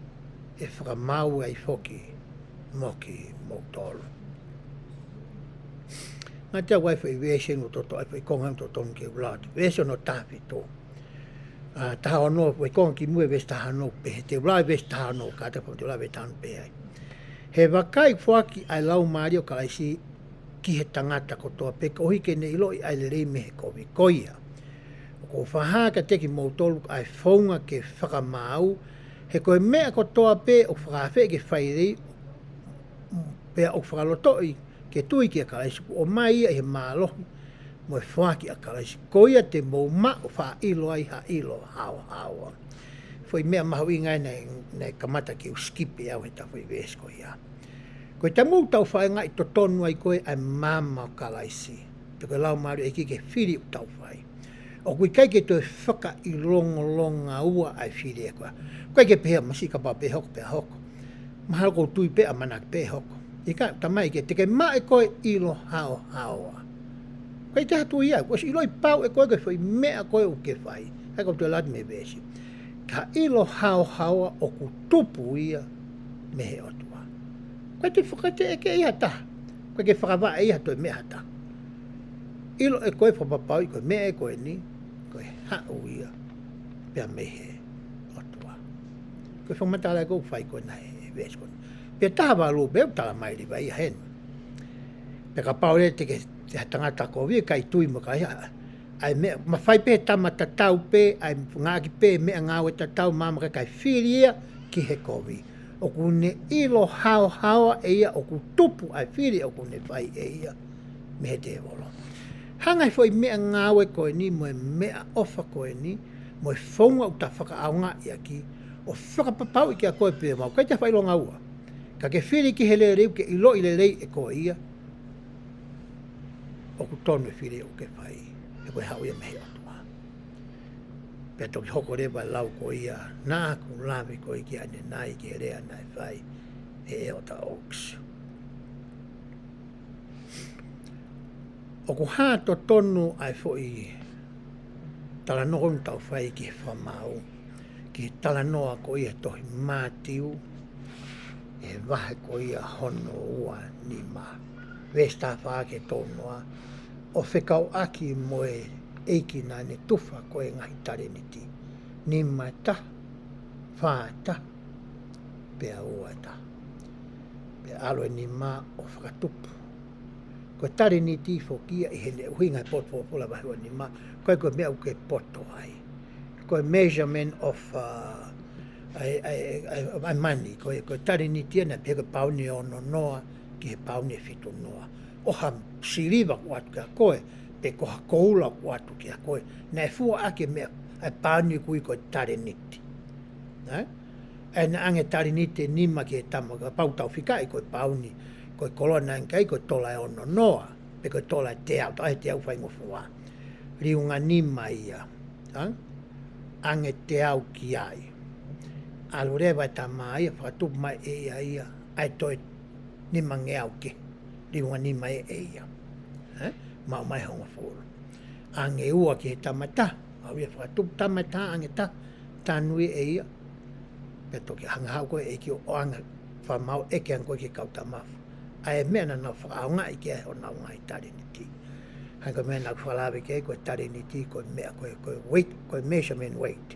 ʻe fakamaau ai foki mo kimoutolu. Ngata ʻi ai foʻi veesi ʻoku toto, ʻi ai foʻi konga ʻoku totonu ke u lau atu. Veesi hono taha fitu. ʻA, taha ono, foʻi konga ki mui ʻa e veesi taha ono pē, he te u lau ʻa e veesi taha ono, kātaki pē te u lau ʻa e veesi taha ono pē ai. He vakai, foaki ʻa e Laumālie ʻo Kalaisi ki he tangata kotoa pē, koeʻuhi ke ne ʻiloʻi ʻa e lelei mei he kovi. Ko ia, ʻoku ou fakahā kiate kimoutolu ʻa e founga ke fakamaau, he ko e meʻa kotoa pē ʻoku fakaafeʻi ke fai lelei, pea ʻoku fakalotoʻi ke tui kia Kalaisi, kuo ʻomai ia ʻi he mālohi mo e foaki ʻa Kalaisi. Ko ia te mou maʻu faʻa ʻilo ai ha ʻilo haohaoa. Foʻi meʻa mahuʻinga ia naʻe, naʻe kamata ke u skip ʻe au he taha foʻi veesi ko ia. Ko e taimi ʻoku tau fakaʻaongaʻi totonu ai ko ē ʻa e maama ʻo Kalaisi, pe ko e Laumālie ʻo e ʻEiki ki he fili ʻoku tau fai, ʻoku ʻikai ke toe fakaʻilongolongaua ʻa e fili ē ko ē. ʻOku ʻikai ke pehē ʻa Masi kapau pē hoko pea hoko. Mahalo ʻoku ou tui pē ʻamanaki pē hoko. ʻIkai, talamai ke te ke maʻu ʻe koe ʻilo haohaoa. ʻIkai te ha tui ia, kuo ʻosi ʻiloʻi pau ʻe koe ko e foʻi meʻa ko ē ʻoku ke fai. He ʻoku toe lau atu mei he veesi. Ka ʻilo haohaoa ʻoku tupu ia mei he ʻOtua. ʻIkai te fakate ʻe ke ia ha taha. ʻIkai ke fakavaʻe ia ha toe meʻa ha taha. ʻIlo ʻe koe, fakapapauʻi ko e meʻa ē ko eni, ko e haʻu ia pea mei he ʻOtua. Ko e fakamatala ē ʻoku fai ko ena he veesi ko ena. Pea taha valu pē ʻoku talamai leva ia heni. Pea kapau leva te ke, te ha tangata kovi ʻikai tui mo ka ia, ʻa e meʻa, mafai pē he tama tatau pē, ʻa e ngāueʻaki pē meʻangāue tatau, maama, kae ʻikai fili ia ki he kovi. ʻOku ne ʻilo haohaoa ʻe ia ʻoku tupu ʻa e fili ʻoku ne fai ʻe ia mei he tēvolo. Hanga ʻe he foʻi meʻangāue ko eni mo e meʻaʻofa ko eni mo e founga ʻoku ta fakaʻaongaʻi ʻaki ʻo fakapapauʻi kia koe pea mo au, ʻikai te fakaʻilongaua. Ka ke fili ki he lelei, ke ʻiloʻi lelei ʻe koe ia, ʻoku tonu e fili ʻoku ke fai, he ko e haʻu ia mei he ʻOtua. Pea toki hoko leva e lau ko ia naʻa ku lave ko ē ki ai ʻanenai, ki he lea naʻe fai ʻe ʻEletā Oaks. ʻOku hā totonu ʻa e foʻi talanoa ʻoku tau fai ki he fakamaau, ki he talanoa ko ia he tohi Mātiu, he vahe ko ia hono ua nima, veesi taha fā ki he tolu noa, ʻo fekauʻaki mo e ʻEiki naʻa ne tufa ko ē ngaahi talēniti. Nima ʻe taha, fā ʻe taha, pea ua ʻe taha. Pea ʻalu e nima ʻo fakatupu. Ko e talēniti foki ia ʻi heʻene ʻuhinga he potu folofola vahe ua nima, ʻoku ʻikai ko e meʻa ʻoku ke poto ai. Ko e measurement of, uh, ʻa e, ʻa e, ʻa e, ʻa e money, ko e, ko e talēniti ia naʻe pehē ko e pauni ʻe ono noa ki he pauni ʻe fitu noa. ʻO ha siliva ʻoku ʻoatu kia koe, pe ko ha koula ʻoku ʻoatu kia koe, naʻe fua ʻaki e meʻa, ʻa e pauni ʻoku ui ko e talēniti. Ē? ʻA ia naʻa ʻange talēniti ʻe nima ki he tama, kapau tau fikaʻi ko e pauni, ko e koloa naʻe ʻange ki ai ko e tola ʻe ono noa, pe ko e tola ʻe teau, tau ʻai he teau faingofua. Liunga nima ia. Ē? ʻAnge teau ki ai. ʻAlu leva e tama ia, fakatupu mai ʻe ia ia ʻa e toe nimangeau kehe. Liunga nima ʻe ia. Ē? Maʻu mai hongofulu. ʻAnge ua ki he tama ʻe taha, maʻu ia fakatupu, tama ʻe taha, ʻange taha, tanu ia ʻe ia. Pea toki hanga ʻe he ʻEiki ʻo ʻoange fakamaau ʻeke ange ko ē ki he kau tama. ʻA e meʻa naʻa nau fakaʻaongaʻi ki ai honau ngaahi talēniti. Hangē ko e meʻa naʻa ku fakalave ki ai, ko e talēniti ko e meʻa ko e, ko e weight, ko e measurement weight.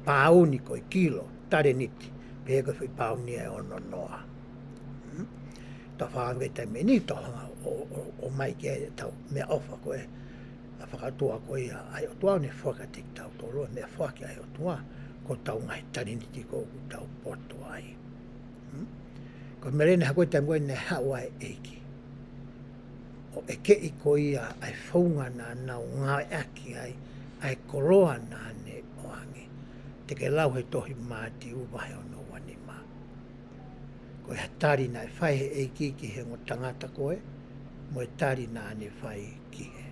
Pauni ko e kilo, talēniti. Pehē ko e foʻi pauni ʻe ono noa. Hmm? Tau fakalave ki ai he taimi ni, tau hanga ʻo, ʻo, ʻomai ki ai ʻetau meʻaʻofa ko ē, ʻa e fakaʻotua ko ia ʻa e ʻOtua, ʻo ne foaki kiate kitautolu ʻa e meʻafoaki ʻa e ʻOtua, ko ʻetau ngaahi taleniti ko ē ʻoku tau poto ai. Hmm? Ko e meʻa leva naʻe hoko he taimi ko ē naʻe haʻu ai e ʻEiki ʻo ʻekeʻi ko ia ʻa e founga naʻa nau ngāueʻaki ai ʻa e koloa naʻa ne ʻoange. Te ke lau he tohi Mātiu vahe ono ua nima. Ko e hā e tali naʻe fai he ʻEiki ki he ongo tangata ko ē, mo e tali naʻa ne fai ki he.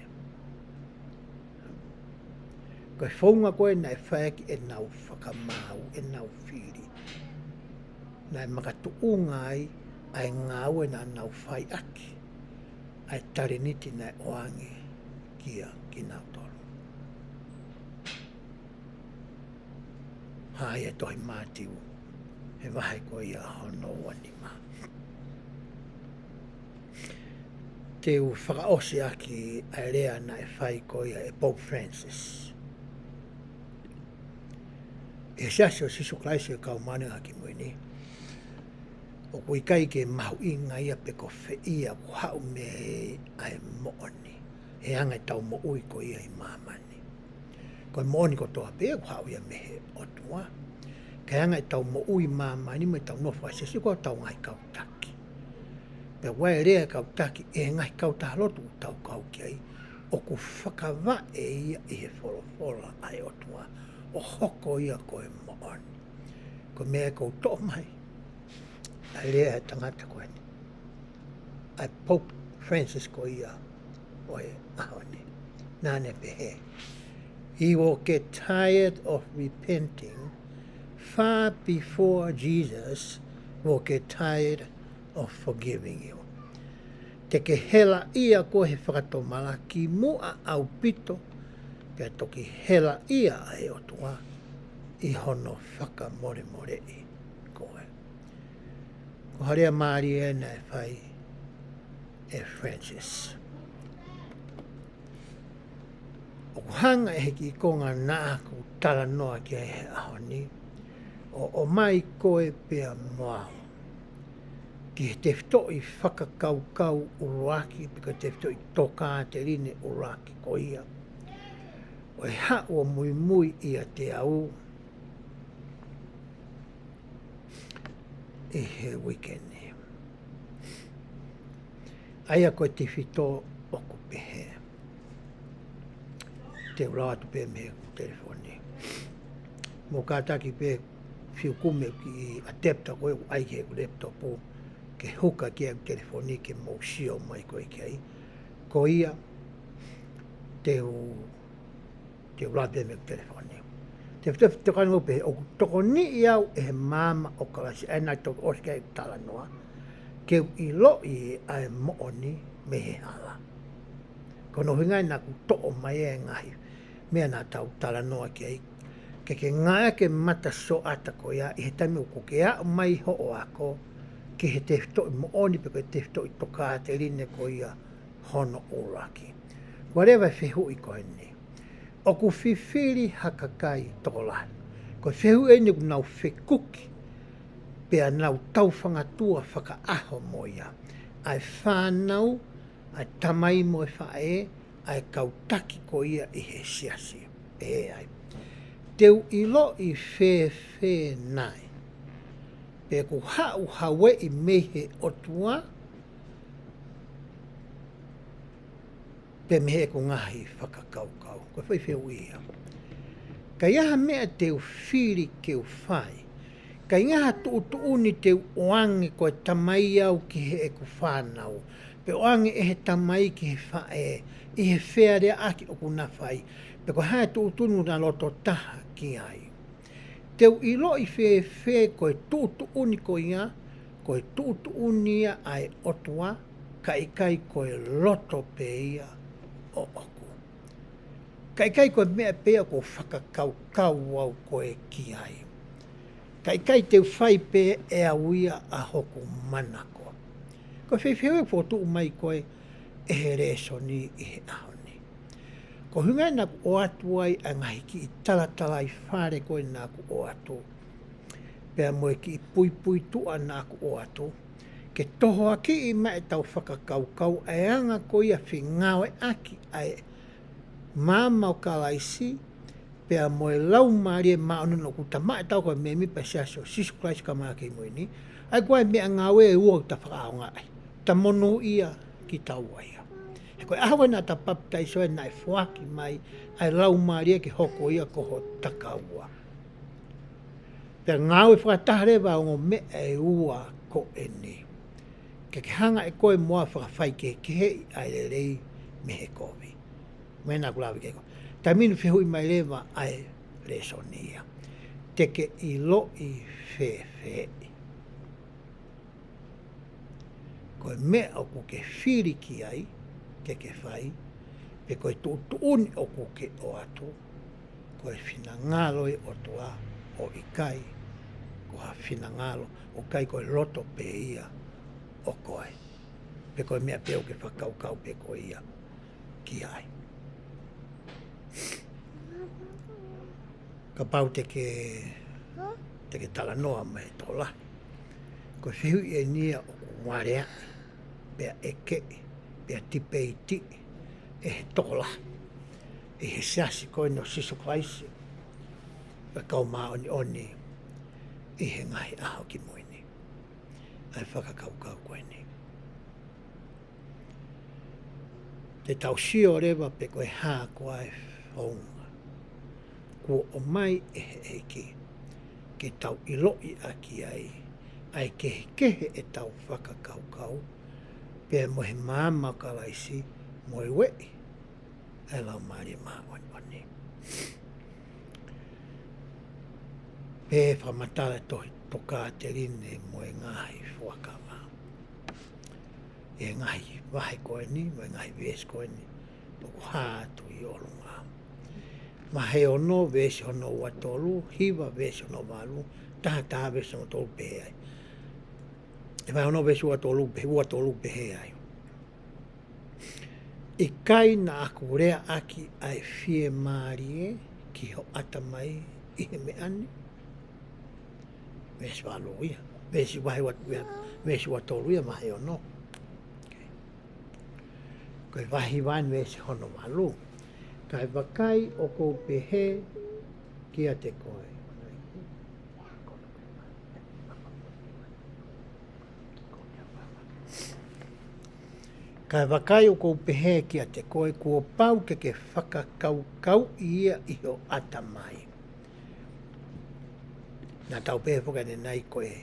Ko e founga ko ē naʻe fai ʻaki ʻenau fakamaau, ʻenau fili, naʻe makatuʻunga ai ʻa e ngāue naʻa nau fai ʻaki ʻa e taleniti naʻe ʻoange kia kinautolu. Hā ia he tohi Mātiu, he vahe ko ia hono ua nima. Te u fakaʻosi ʻaki ʻa e lea naʻe fai ko ia ʻe Pope Francis. ʻI he Siasi ʻo Sīsū Kalaisi ʻo e Kau Māʻoniʻoni ʻi he Ngaahi ʻAho Kimui Ni, ʻoku ʻikai ke mahuʻinga ia pe ko fē ia ʻoku haʻu mei ai ʻa e moʻoni, he anga ʻetau moʻui ko ia ʻi māmani. Ko e moʻoni kotoa pē ʻoku haʻu ia mei he ʻOtua. Ka ʻi he anga ʻetau moʻui ʻi māmani mo ʻetau nofo ʻi he siasi, ko ʻetau ngaahi kau taki. Pea ʻoku ʻi ai e lea ʻa e kau taki ʻi he ngaahi kautaha lotu ʻoku tau kau ki ai, ʻoku fakavaʻe ia ʻi he folofola ʻa e ʻOtua, ʻo hoko ia ko e moʻoni. Ko e meʻa ʻoku ou toʻo mai ʻa e lea ʻa e tangata ko eni, ʻa e Pope Francis ko ia ʻo e ʻaho ni. Naʻa ne pehē, "He will get tired of repenting far before Jesus will get tired of forgiving you." Te ke helaʻia koe he fakatomala kimuʻa ʻaupito, pea toki helaʻia ʻa e ʻOtua ʻi hono fakamolemoleʻi koe. Ko e lea mālie ena naʻe fai ʻe Francis. ʻOku hanga ʻe he kiʻi konga naʻa ku talanoa ki ai he ʻaho ni, ʻo ʻomai koe pea mo au ki he tefitoʻi fakakaukau ʻuluaki, pe ko e tefitoʻi tokāteline ʻuluaki ko ia ʻo e haʻu ʻo muimui ʻiate au ʻi he uike ni. ʻA ia ko e tefitoʻi ʻoku pehē. Te u lau atu pē mei heʻeku telefoni. Mou kātaki pē fiu kumi ʻeku kiʻi adapter ko ē ʻoku ʻai ki heʻeku laptop, ke huka ki heʻeku telefoni ke mou sio mai ko ē ki ai. Ko ia, te u te u lau pē mei heʻeku telefoni. Te u, te u, te u kani mo pehē, ʻoku tokoniʻi au ʻe he maama ʻo Kalaisi, ʻa ia naʻa ku toki ʻosi ki ai ʻeku talanoa, ke u ʻiloʻi ʻa e moʻoni mei he hala. Ko hono ʻuhinga ia naʻa ku toʻo mai e ngaahi meʻa naʻa tau talanoa ki ai, ke ke ngāueʻaki e mata sioʻata ko ia ʻi he taimi ʻoku ke aʻu mai hoʻo ako ki he tefitoʻi moʻoni pe ko e tefitoʻi tokāteline ko ia hono ʻuluaki. Ko e leva e fehuʻi ko eni. ʻOku fifili ha kakai tokolahi. Ko e fehuʻi eni ʻoku nau fekuki, pea nau taufangatua fakaʻaho mo ia. ʻA e fānau, ʻa e tamai mo e faʻē, ʻa e kau taki ko ia ʻi he siasi. Pehē ai, te u ʻiloʻi fēfē nai pe ʻoku haʻu ha ueʻi mei he ʻOtua, pe mei heʻeku ngaahi fakakaukau? Ko e foʻi fehuʻi ia. Ka ʻi ai ha meʻa te u fili ke u fai, ka ʻi ai ha tuʻutuʻuni te u ʻoange ko e tamai au ki heʻeku fānau, pe ʻoange ʻe he tamai ki he faʻē, ʻi he fealeaʻaki ʻoku na fai, pe ko e hā e tuʻutuʻuni ʻoku na loto taha ki ai, te u ʻiloʻi fēfē ko e tuʻutuʻuni ko ia, ko e tuʻutuʻuni ia ʻa e ʻOtua, ka ʻikai ko e loto pē ia ʻoʻoku? Ka ʻikai ko e meʻa pē ia ʻoku ou fakakaukau au ko ē ki ai? Ka ʻikai te u fai pē ʻe au ia ʻa hoku manako? Ko e foʻi fehuʻi ia ʻoku fokotuʻu mai ko ē ʻe he lēsoni ʻi he ʻaho ni. Ko e ʻuhinga ia naʻa ku ʻoatu ai ʻa e ngaahi kiʻi talatalaifale ko ē naʻa ku ʻoatu, pea mo e kiʻi puipuituʻa naʻa ku ʻoatu, ke tohoakiʻi mai ʻetau fakakaukau ʻa e anga ko ia fengāueʻaki ʻa e maama ʻo Kalaisi, pea mo e Laumālie Māʻoniʻoni ʻoku ta maʻu ʻe tautolu ko e mēmipa ʻi he Siasi ʻo Sīsū Kalaisi ʻo e Kau Māʻoniʻoni Kimui Ni, ʻa ia ko e meʻangāue ʻe ua ʻoku ta fakaʻaongaʻi. Ta monūʻia kitaua ia. He ko e ʻaho ko ē naʻa ta papitaiso ai naʻe foaki mai ʻa e Laumālie ke hoko ia ko hota kaua. Pea ngāue fakataha leva ʻa e ongo meʻa ʻe ua ko eni. Ke ke hanga ʻe koe mo au ʻo fakafaikehekeheʻi ʻa e lelei mei he kovi. Meʻa naʻa ku lave ki ai ko ē. Taimi ni fehuʻi mai leva ʻa e lēsoni ia. Te ke ʻiloʻi fēfeʻi ko e meʻa ʻoku ke fili ki ai ke ke fai, pe ko e tuʻutuʻuni ʻoku ke ʻoatu, ko e finangalo ʻo e ʻOtua ʻo ʻikai ko ha finangalo, ʻo ʻikai ko e loto pē ia ʻo koe, pe ko e meʻa pē ʻoku ke fakakaukau pē ko ia ki ai. Kapau te ke, te ke talanoa mai tola. Ko e fehuʻi eni ia ʻoku valeaʻi, pea ʻekeʻi, pea tipeitiʻi ʻe he tola ʻi he Siasi ko eni ʻo Sīsū Kalaisi ʻo e Kau Māʻoniʻoni ʻi he Ngaahi ʻAho Kimui Ni. ʻA e fakakaukau ko eni. Te tau sio leva pe ko e hā koā e founga kuo ʻomai ʻe he ʻEiki ke tau ʻiloʻi ʻaki ai ʻa e kehekehe ʻetau fakakaukau pea mo e maama ʻo Kalaisi mo e ueʻi ʻa e Laumālie Māʻoniʻoni. Pea fakamatala e tohi Tokāteline mo e Ngaahi Fuakava ʻi he ngaahi vahe ko eni, mo e ngaahi veesi ko eni, ʻoku hā atu ʻi ʻolunga. Vahe ono veesi hono ua tolu, hiva veesi hono valu, taha taha veesi hono tolu pehē ai. ʻE vahe ono veesi ua tolu pe, ua tolu pehē ai. ʻIkai naʻa ku leaʻaki ʻa e fiemālie ki ho ʻatamai ʻi he meʻa ni? Veesi valu ia. Veesi vahe ua, veesi ua tolu ia vahe ono. Ko e vahe hiva eni veesi hono valu. Kae vakai ʻoku ou pehē kiate koe. Kae vakai ʻoku ou pehē kiate koe, kuo pau ke ke fakakaukauʻi ia ʻi ho ʻatamai. Naʻa tau pehē foki ʻanenai ko e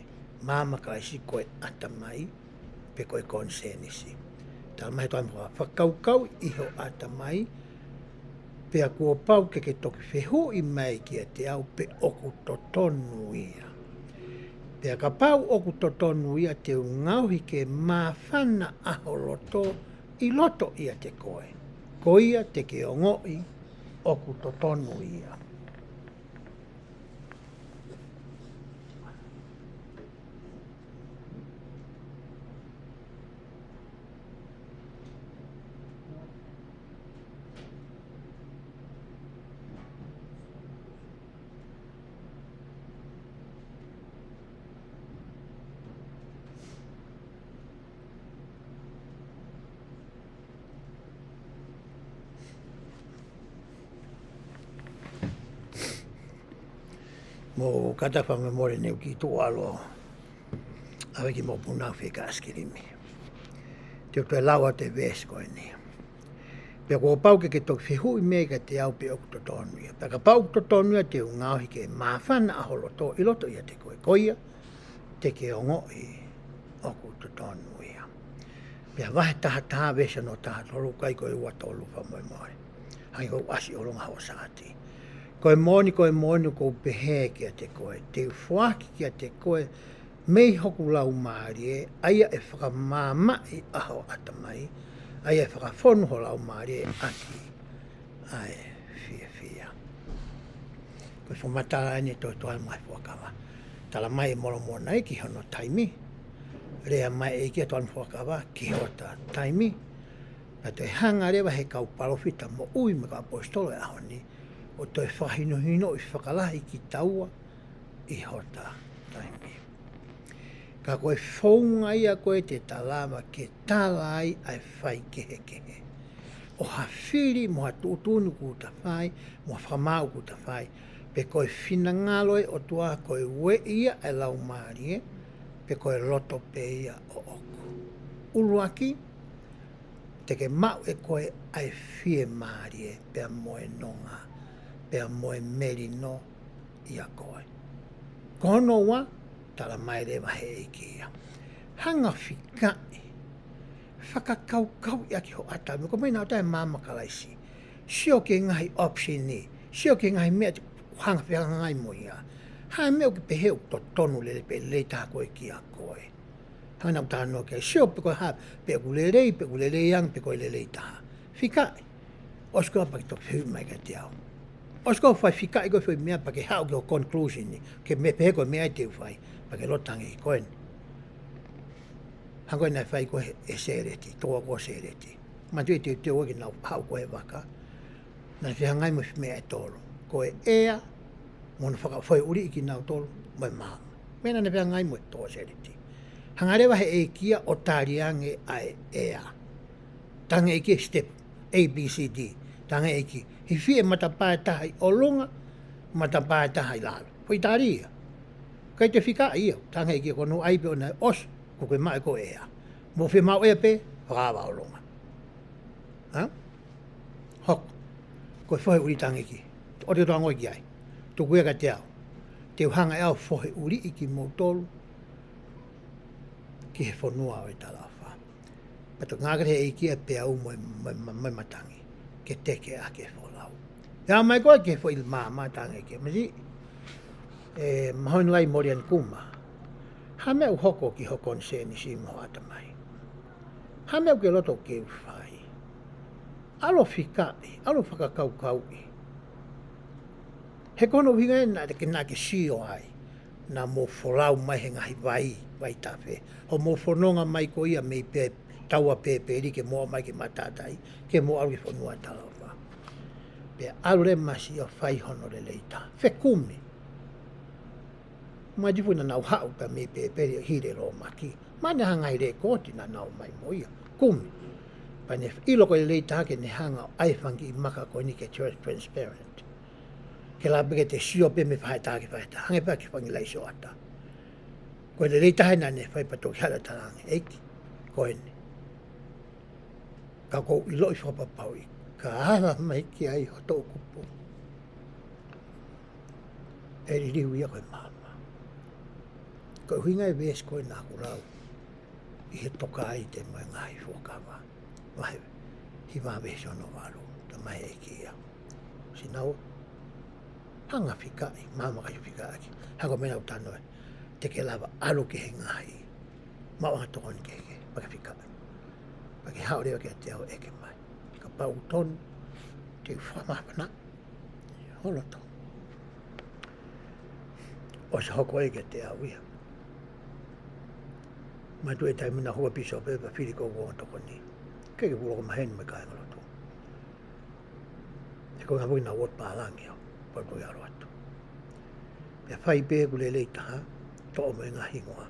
maama ʻo Kalaisi ko e ʻatamai, pe ko e konisēnisi. Tala mai he tohi Mōsese, fakakaukauʻi ʻi ho ʻatamai, pea kuo pau ke ke toki fehuʻi mai kiate au pe ʻoku totonu ia. Pea kapau ʻoku totonu ia te u ngaohi ke māfana ʻa ho loto ʻi loto ʻiate koe. Ko ia te ke ongoʻi ʻoku totonu ia. Mou kātaki fakamolemole ne u kiʻi tuʻu ʻalu ʻo ʻave ki he mokopuna ʻo fika ʻaisikilimi. Te u toe lau atu e veesi ko eni. Pea kuo pau ke ke toki fehuʻi mai kiate au pe ʻoku totonu ia. Pea kapau ʻoku totonu ia te u ngaohi ke māfana ʻa ho loto ʻi loto ʻiate koe. Ko ia te ke ongoʻi ʻoku totonu ia. Pea vahe taha taha veesi hono taha tolu, ʻikai ko e ua tolu, fakamolemole. Hangē ko ʻeku ʻasi ʻi ʻolunga hoʻo saati. Ko e moʻoni, ko e moʻoni ʻoku ou pehē kiate koe, te u foaki kiate koe mei hoku Laumālie, ʻa ia ʻe fakamaamaʻi ʻa ho ʻatamai, ʻa ia ʻe fakafonu ho laumālie ʻaki ʻa e fiefia. Ko e fakamatala eni e tohi Ngaahi Fuakava. Tala mai ʻe Molomona ia ki hono taimi. Lea mai e ʻEiki ʻi he Ngaahi Fuakava ki hota taimi. Naʻe toe hanga leva he kau palōfita moʻui mo e kau ʻaposetolo he ʻaho ni ʻo toe fakahinohinoʻi fakalahi kitaua ʻi hota taimi. Ka ko e founga ia ko ē te ta lava ke tala ai ʻa e faikehekehe. ʻo ha fili mo ha tuʻutuʻuni kuo ta fai, mo ha fakamaau kuo ta fai, pe ko e finangalo ʻo e ʻOtua ko e ueʻi ia ʻa e laumālie, pe ko e loto pē ia ʻoʻoku. ʻUluaki, te ke maʻu ʻe koe ʻa e fiemālie, pea mo e nonga, pea mo e melino ʻia koe. Ko hono ua, tala mai leva he ʻEiki ia. Hanga fikaʻi, fakakaukauʻi ʻaki ho ʻatamai, ko e meʻa naʻa tau ʻi he maama Kalaisi. Sio ki he ngaahi option ni, sio ki he ngaahi meʻa te ke hanga fehangahangai mo ia. Hā e meʻa ʻoku ke pehē ʻoku totonu lelei pe lelei taha ko ē kia koe. Hanga naʻa tau talanoa ki ai, sio pe ko e hā, pe ʻoku lelei, pe ʻoku lelei ange, pe ko e lelei taha. Fikaʻi. ʻOsi ko ia pea ke toki fehuʻi mai kiate au. ʻOsi ko ia fai fikaʻi ko e foʻi meʻa pea ke haʻu ki ho conclusion ni, ke meʻa pehē ko e meʻa ia te u fai, pea ke loto ange ki ai ko eni. Hangē ko ia naʻe fai ko ē ʻe Sēleti, tokoua ko Sēleti. Manatuʻi e teuteu ʻa e kiʻi nau haʻu ko ē he vaka. Naʻa ne fehangahangai mo e meʻa ʻe tolu. Ko e ʻea, mo hono fakafoʻi ʻuliʻi kinautolu, mo e maama. Meʻa naʻa ne fehangahangai mo e tokoua Sēleti. Hanga leva he ʻEiki ia ʻo tali ange ʻa e ʻea. Tala ange ʻe he ʻEiki e step, A, B, C, D. Tala ange ʻe he ʻEiki, hifo e matapā ʻe taha ʻi ʻolunga, matapā ʻe taha ʻi lalo. Foʻi tali ia. ʻIkai toe fikaʻi ia, tala ange ʻe he ʻEiki ko hono ʻai pē ʻona ʻosi, ko e ke maʻu ʻe koe ʻea. Mou fiemaʻu ʻea pē, fakaava ʻolunga. Hā? Hoko. Ko e foʻi ʻuli, tala ange ʻe he ʻEiki. ʻOua te ke toe ongoʻi ki ai. Tuku ia kiate au. Te u hanga ʻe au ʻo foʻi ʻuliʻi kimoutolu ki he fonua ʻo e talaʻofa. Pea toki ngāueʻaki ʻe he ʻEiki ʻa e peau mo e, mo e, mo e matangi ke teke ʻaki e folau. Pea aʻu mai ko ē ki he foʻi maama, tala ange ʻe he ʻEiki, Masiʻi, ē, Mahonilai Molianikuma. Hā e meʻa ʻoku hoko ki ho konisēnisi mo ho ʻatamai? Hā e meʻa ʻoku ke loto ke u fai? ʻAlu ʻo fikaʻi, ʻalu ʻo fakakaukauʻi. He ko hono ʻuhinga ia naʻa ke, naʻa ke sio ai. Naʻa mou folau mai he ngaahi vai, vaitafe. Hoʻomou fononga mai ko ia mei pē, taua pēpeli ke mou aʻu mai ki he matātahi, ke mou ʻalu ki he fonua talaʻofa. Pea ʻalu leva Masiʻi ʻo fai hono lelei taha. Fekumi. Manatuʻi naʻa nau haʻu pē mei pēpeli ʻo hili e lōmaki. Mahalo naʻe ʻi ai ha ngaahi lēkooti naʻa nau ō mai mo ia. Kumi. Pea ne ʻilo ko e lelei taha ke ne hanga ʻo ʻai e fanga kiʻi maka ko eni ke trans-, transparent. Ke lava pē ke te sio pē mei faʻahi taha ki faʻahi taha, hangē pē ha kiʻi fanga kiʻi laisi ʻo ʻata. Ko e lelei taha naʻa ne fai, pea toki hanga ʻo tala ange, ʻEiki, ko eni. Ka ʻoku ou ʻiloʻi fakapapauʻi, ka ala mai ki ai ho toʻukupu, ʻe liliu ia ko e maama. Ko e ʻuhinga e veesi ko ē naʻa ku lau ʻi he Tokāteline mo e Ngaahi Fuakava, vahe hiva veesi hono valu, tala mai ʻe he ʻEiki ia. Sinaua, hanga fikaʻi, maama, kae fikaʻaki. Hangē ko e meʻa naʻa ku talanoa, te ke lava ʻalu ki he ngaahi maʻuʻanga tokoni kehekehe, pea ke fikaʻi. Pea ke haʻu leva kiate au ʻeke mai. Kapau ʻoku tonu, te u fakamāfana ho loto. ʻOsi hoko ia kiate au ia. Manatuʻi e taimi naʻa ku hū ʻa e pīsope pea fili ko ē ʻa e tokoni. Ke ke puloko maheni mo e kāingalotu. He ko e ngaahi foki naʻa ku ʻoatu pālangi au, pea u toki ʻalu atu. Pea fai pē ʻeku lelei taha, toʻo mo e ngaahi hingoa.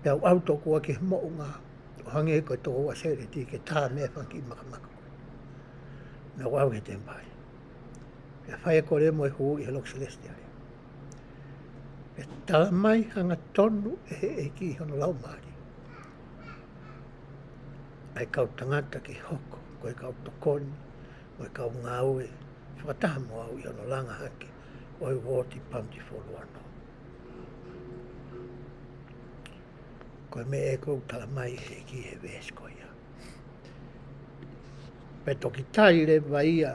Pea u ʻalu tokua ki he moʻunga, ʻo hangē ko e tokoua Sēleti ke tā mai e fanga kiʻi makamaka. Naʻa ku ʻalu ki he temipale. Pea fai e kole mo e hū ʻi he loki selesitiale. Pea tala mai hangatonu ʻe he ʻEiki ʻi hono laumālie ʻa e kau tangata ke hoko ko e kau tokoni mo e kau ngāue fakataha mo au ʻi hono langa hake ʻo e uooti Bountiful ono. Ko e meʻa ia ʻoku tala mai ʻe he ʻEiki he veesi ko ia. Pea toki tali leva ia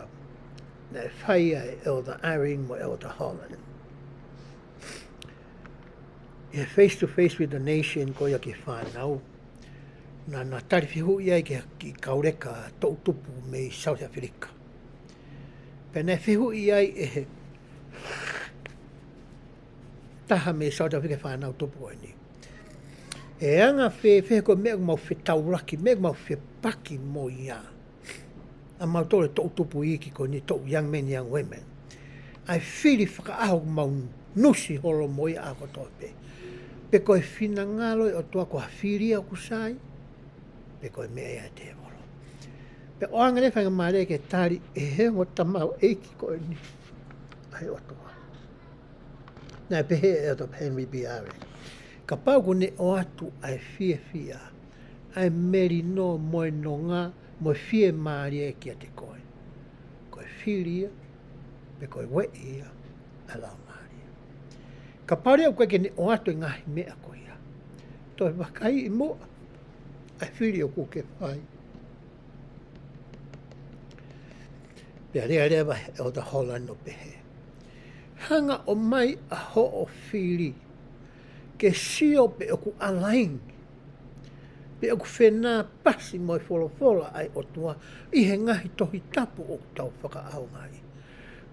naʻe fai ʻe Elder Eyring mo Elder Holland ʻi he Face to Face with the Nation ko ia ki he fānau. Naʻa na tali fehuʻi ai ki he kiʻi kau leka toʻutupu mei South Africa. Pea naʻe fehuʻi ai ʻe he taha mei South Africa, fānau tupu ko eni, ʻe anga fēfē ko e meʻa ʻoku mau fetaulaki, meʻa ʻoku mau fepaki mo ia, ʻa mautolu e toʻutupu iiki ko eni, toʻu young men, young women, ʻa e fili fakaʻaho ʻoku mau nusi holo mo ia ʻaho kotoa pē? Pe ko e finangalo ʻo e ʻOtua ko ha fili ia ʻoku sai, pe ko e meʻa ia ʻa e tēvolo? Pea ʻoange leva e faingamālie ke tali ʻe he ongo tamaioʻeiki ko eni ʻa e ʻOtua. Naʻe pehē ʻe ʻEletā Henry B. Eyring, kapau ʻoku ne ʻoatu ʻa e fiefia, ʻa e melino mo e nonga, mo e fiemālie kiate koe, ko e fili ia, pe ko e ueʻi ia ʻa e Laumālie. Kapau leva ʻoku ʻikai ke ne ʻoatu e ngaahi meʻa ko ia, toe vakaiʻi muʻa ʻa e fili ʻoku ke fai. Pea lea leva ʻe ʻEletā Holland ʻo pehē, hanga ʻo ʻomai ʻa hoʻo fili ke sio pe ʻoku align, pe ʻoku fenāpasi mo e folofola ʻa e ʻOtua ʻi he ngaahi Tohi Tapu ʻoku tau fakaʻaongaʻi,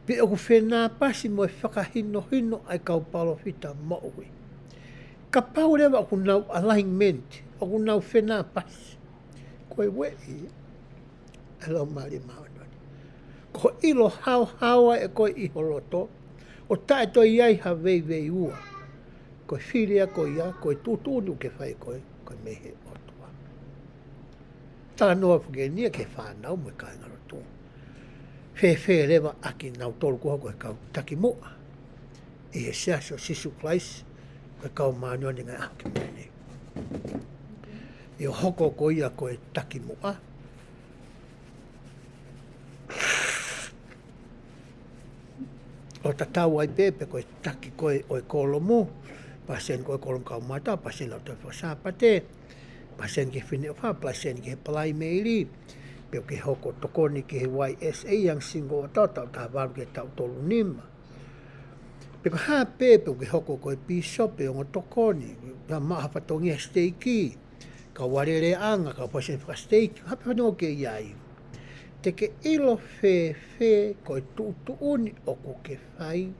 pe ʻoku fenāpasi mo e fakahinohino ʻa e kau palōfita moʻui. Kapau leva ʻoku nau alignment, ʻoku nau fenāpasi, ko e ueʻi ʻa e Laumālie Māʻoniʻoni. Ko e ʻilo haohaoa ʻe koe ʻi ho loto, ʻo taʻe toe ʻi ai ha veiveiua, ko e fili ia ko ia, ko e tuʻutuʻuni ʻoku ke fai ʻe koe, ko e mei he ʻOtua. Talanoa foki eni ia ki he fānau mo e kāingalotu. Fēfē leva ʻa kinautolu ko ē ko e kau takimuʻa ʻi he Siasi ʻo Sīsū Kalaisi ʻo e Kau Māʻoniʻoni ʻi he Ngaahi ʻAho Kimui Ni? ʻI hoʻo hoko ko ia ko e takimuʻa, ʻo tatau ai pē pe ko e taki koe ʻo e kōlomu, palesiteni koe kōlomu kaumātuʻa, palesiteni ʻo e Tohi Faka-Sāpate, palesiteni ki he Fineʻofa, palesiteni ki he Palaimeli, pe ʻoku ke hoko tokoni ki he Y S A, Young Single Adult, taʻu taha valu ki he taʻu tolu nima. Pe ko e hā pē, pe ʻoku ke hoko ko e pīsope, ongo tokoni, pe maʻu ha fatongia siteiki, kau alēleaʻanga, kau palesiteni fakasiteiki, ha pē fatongia ʻoku ke ʻi ai. Te ke ʻilo fēfē ko e tuʻutuʻuni ʻoku ke fai,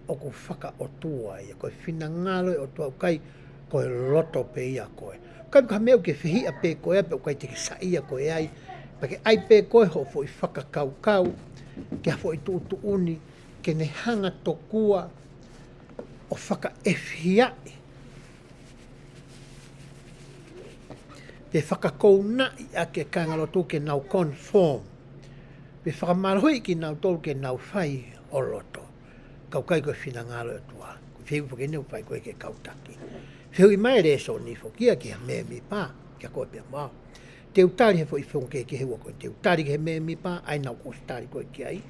ʻoku fakaʻotua ia, ko e finangalo ʻo e ʻOtua, ʻoku ʻikai ko e loto pē ia ʻa koe. ʻIkai ko ha meʻa ʻoku ke fehiʻa pē koe ai, pe ʻoku ʻikai te ke saiʻia koe ai, pea ke ʻai pē koe hoʻo foʻi fakakaukau ki ha foʻi tuʻutuʻuni ke ne hanga tokua ʻo fakaʻefiaʻi pe fakakounaʻi ʻa e kāingalotu ke nau conform, pe fakamālohiʻi kinautolu ke nau fai ho loto, ka ʻoku ʻikai ko e finangalo ʻo e ʻOtua. Ko e fehuʻi foki eni ʻoku fai ko ē ki he kau taki. Fehuʻi mai e lēsoni foki ia ki he mēmipa, kia koe pea mo au. Te u tali he foʻi founga kehekehe ua ko ē. Te u tali ki he mēmipa, ʻa ia naʻa ku ʻosi tali ko ē ki ai.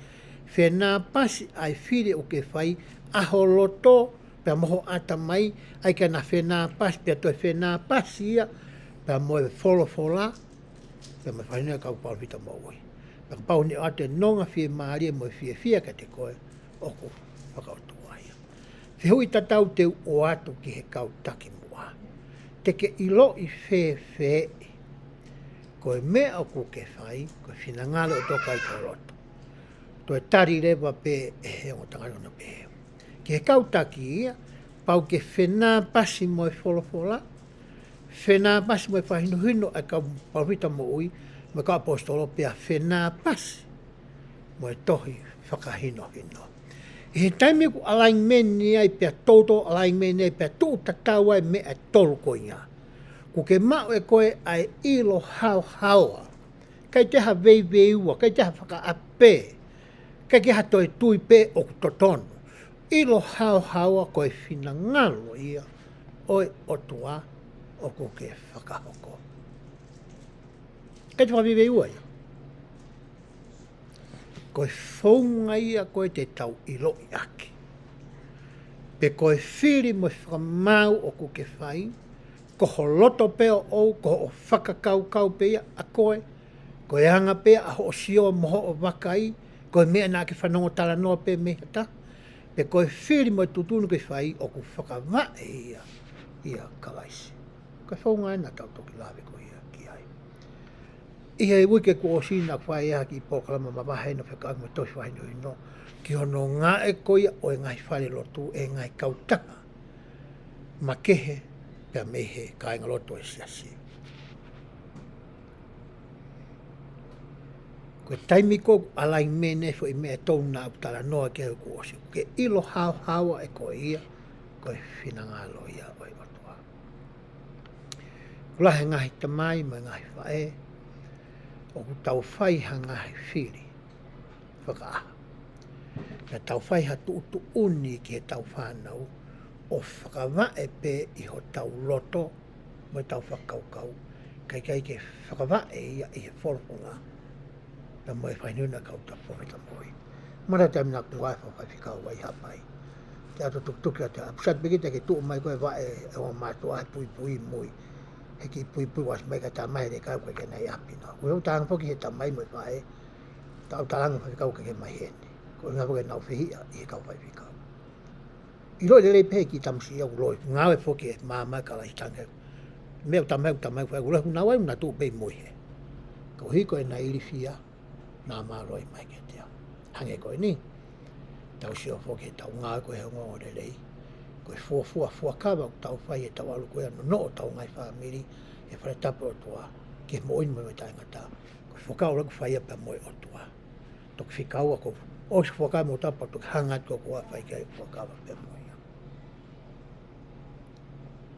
Fenāpasi ʻa e fili ʻoku ke fai, ʻa ho loto, pea mo ho ʻatamai, ʻa ia ke na fenāpasi, pea toe fenāpasi ia, pea mo e folofola, pea mo e fakahinohino ʻa e kau palōfita moʻui. Pea kapau ne ʻoatu e nonga, fiemālie mo e fiefia kiate koe, ʻoku fakaʻotua ia. Fehuʻi tatau te u ʻoatu ki he kau takimuʻa. Te ke ʻiloʻi fēfē ko e meʻa ʻoku ke fai, ko e finangalo ʻo e ʻOtua, ʻikai ko ho loto? Toe tali leva pē ʻe he ongo tangata ʻo pehē, ki he kau taki ia, pau ke fenāpasi mo e folofola, fenāpasi mo e fakahinohino ʻa e kau palōfita moʻui, mo e kau ʻaposetolo, pea fenāpasi mo e tohi fakahinohino. ʻI he taimi ʻoku alignment ai pea total alignment ai pea tuʻu tatau ai e meʻa ʻe tolu ko ia, ʻoku ke maʻu ʻe koe ʻa e ʻilo haohaoa. ʻIkai te ha veiveiua, ʻikai te ha fakaʻape, ʻikai ke ha toe tui pē ʻoku totonu. ʻIlo haohaoa ko e finangalo ia ʻo e ʻOtua ʻoku ke fakahoko. ʻIkai te fakaveiveiua ia. Ko e founga ia ko ē te tau ʻiloʻi ʻaki pe ko e fili mo e fakamaau ʻoku ke fai, ko ho loto pē ʻoʻou, ko hoʻo fakakaukau pē ia ʻa koe, ko e anga pē ʻa hoʻo sio mo hoʻo vakai, ko e meʻa naʻa ke fanongo talanoa pē mei ha taha, pe ko e fili mo e tuʻutuʻuni ʻoku ke fai ʻoku fakavaʻe ia ʻia Kalaisi. Ko e founga ia naʻa tau toki lave ko ia ki ai. ʻI he uike kuo ʻosi naʻa ku fai ʻa e kiʻi polokalama mavahe naʻe fekauʻaki mo e tohi fakahinohino ki hono ngāue ko ia ʻo e ngaahi falelotu, e ngaahi kautaha makehe pea mei he kāingalotu ʻo e siasi. Ko e taimi ko ē ʻoku alignment ai e foʻi meʻa ʻe tolu naʻa ku talanoa ki ai kuo ʻosi, ʻoku ke ʻilo haohaoa ʻe koe ia ko e finangalo ia ʻo e ʻOtua. ʻOku lahi e ngaahi tamai mo e ngaahi faʻē ʻOku tau fai ha ngaahi fili fakaʻaho. Naʻa tau fai ha tuʻutuʻuni ki heʻetau fānau ʻo fakavaʻe pē ʻi hotau loto mo ʻetau fakakaukau, kae ʻikai ke fakavaʻe ia ʻi he folofola pea mo e fakahinohino ʻa e kau tapa fakatamoʻui. Mara taimi naʻa ku ngāue fakafaifekau ai Haʻapai, te ʻatu tukutuku atu ʻa e ʻapi, sat pekita ke tuʻu mai ko e vaʻe ʻe ua mātuʻa he puipui mui. He kiʻi puipui ʻosi mai ka tā mai le kau ko e ke nai ʻapi na. Ko e ʻuhinga foki he tamai mo e faʻē, tau talanga faifekau ke ke mai heni. Ko e ʻuhinga foki ʻenau fehiʻa ʻi he kau faifekau. ʻIloʻi lelei pē he kiʻi tamasiʻi ʻoku loi ngāue foki e māmā ka lahi tange. Meʻa ʻoku tamai, ʻoku tamai, faʻē ʻoku loi ʻoku nau ʻai ʻoku nau tuʻu pē ʻi mui he. Koeʻuhi ko ʻenau ilifia, naʻa nau loi mai kiate au. Hangē ko eni, tau sio foki heʻetau ngāue ko e ongoongolelei. Ko e fuofua fuakava ʻoku tau fai heʻetau ʻalu ko ia ʻo nonoʻo hotau ngaahi fāmili he fale tapu ʻo e ʻOtua ki he moʻui mo e taʻengata. Ko e fuakava ʻoku fai ia pea mo e ʻOtua. Toki fika ua ko e ʻosi fuakava mo tapa toki hanga atu ko ʻoku fai ki ai fuakava pea mo ia.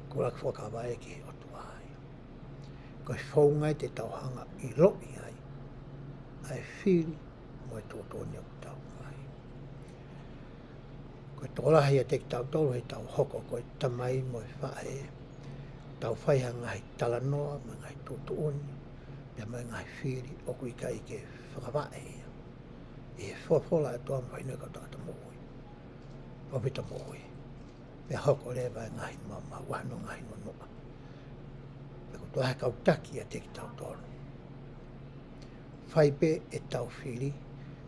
Ko e ʻuluaki fuakava ē ki he ʻOtua ia. Ko e founga ia te tau hanga ʻo ʻiloʻi ai ʻa e fili mo e tuʻutuʻuni ʻoku tau fai. Ko e tokolahi ʻiate kitautolu heʻetau hoko ko e tamai mo e faʻē, tau fai ha ngaahi talanoa mo e ngaahi tuʻutuʻuni pea mo e ngaahi fili ʻoku ʻikai ke fakavaʻe ia ʻi he folofola ʻa e ʻOtua mo e fakahinohino ʻa e kau tangata moʻui, palōfita moʻui. Pea hoko leva e ngaahi maumau, ʻa hono ngaahi nonoʻa. Pea ko e tokolahi e kau taki ʻiate kitautolu, fai pē ʻetau fili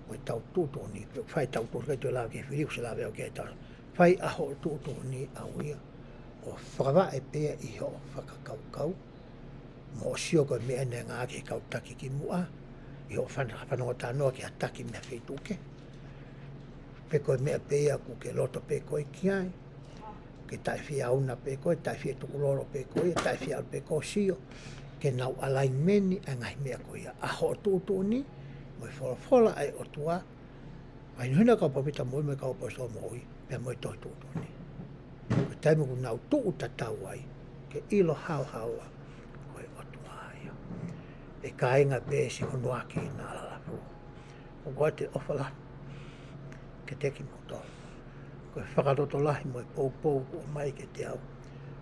mo ʻetau tuʻutuʻuni, pea fai ʻetau tuʻutuʻuni, ʻikai toe lava ki he fili, ʻoku se lava ʻo ke tau fai ʻa hoʻo tuʻutuʻuni ʻau ia ʻo fakavaʻe pē ia ʻi hoʻo fakakaukau, mo hoʻo sio ko e meʻa naʻe ngāueʻaki he kau taki kimuʻa ʻi hoʻo fan-, fanongo talanoa ki ha taki mei ha feituʻu kehe. Pe ko e meʻa pē ia ʻoku ke loto pē koe ki ai, ke taʻefieauna pē koe, taʻefietukulolo pē koe, taʻefiealu pē koe ʻo sio ke nau alignment ʻa e ngaahi meʻa ko ia, ʻa hoʻo tuʻutuʻuni mo e folofola ʻa e ʻOtua, ʻa e fakahinohino ʻa e kau palōfita moʻui mo e kau ʻaposetolo moʻui, pea mo e tohi tuʻutuʻuni. Ko e taimi ʻoku nau tuʻu tatau ai, ke ʻilo haohaoa ko e ʻOtua ia. ʻE kāinga, pea siʻi hono ʻaki ʻena ʻalalafu. ʻOku ʻoatu e ʻofa lahi kiate kimoutolu. Ko e fakalotolahi mo e poupou kuo ʻomai kiate au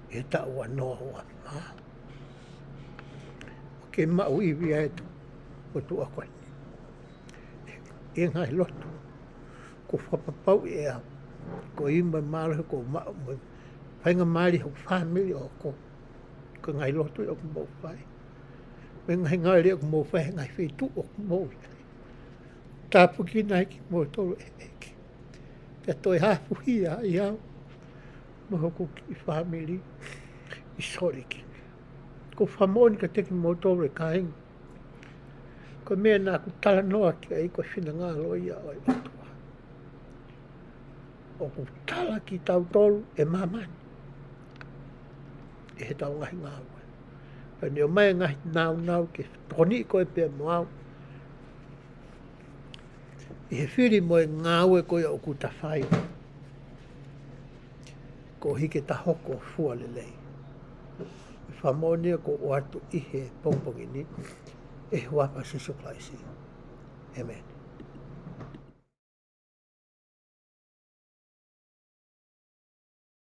ʻi he taʻu ua noa ua fā, ʻoku ke maʻu ivi ai ʻe tuʻa ko eni ʻi he ngaahi lotu kuo fakapapauʻi ʻe au. Ko e ʻuhi mo e mālohi kuo u maʻu mo e faingamālie hoku fāmili ʻo hoko, ko e ngaahi lotu ia ʻoku mou fai, mo e ngaahi ngāue lelei ʻoku mou fai he ngaahi feituʻu ʻoku mou ʻi ai. Tāpuekina ai kimoutolu ʻe he ʻEiki. Pea toe hafuhia ai au mo hoku kiʻi fāmili ʻi Sōleki. ʻOku ou fakamoʻoni kiate kimoutolu ʻe kāinga, ko e meʻa naʻa ku talanoa ki ai ko e finangalo ia ʻo e ʻOtua. ʻOku tala kitautolu ʻe māmani ʻi heʻetau ngaahi ngāue. Pea ne ʻomai e ngaahi nāunau ke tokoniʻi koe pea mo au ʻi he fili mo e ngāue ko ia ʻoku ta fai, koeʻuhi ke ta hoko fua lelei. Fakamoʻoni ia ʻoku ou ʻoatu ʻi he pongipongi ni ʻi he huafa ʻo Sīsū Kalaisi. ʻĒmeni.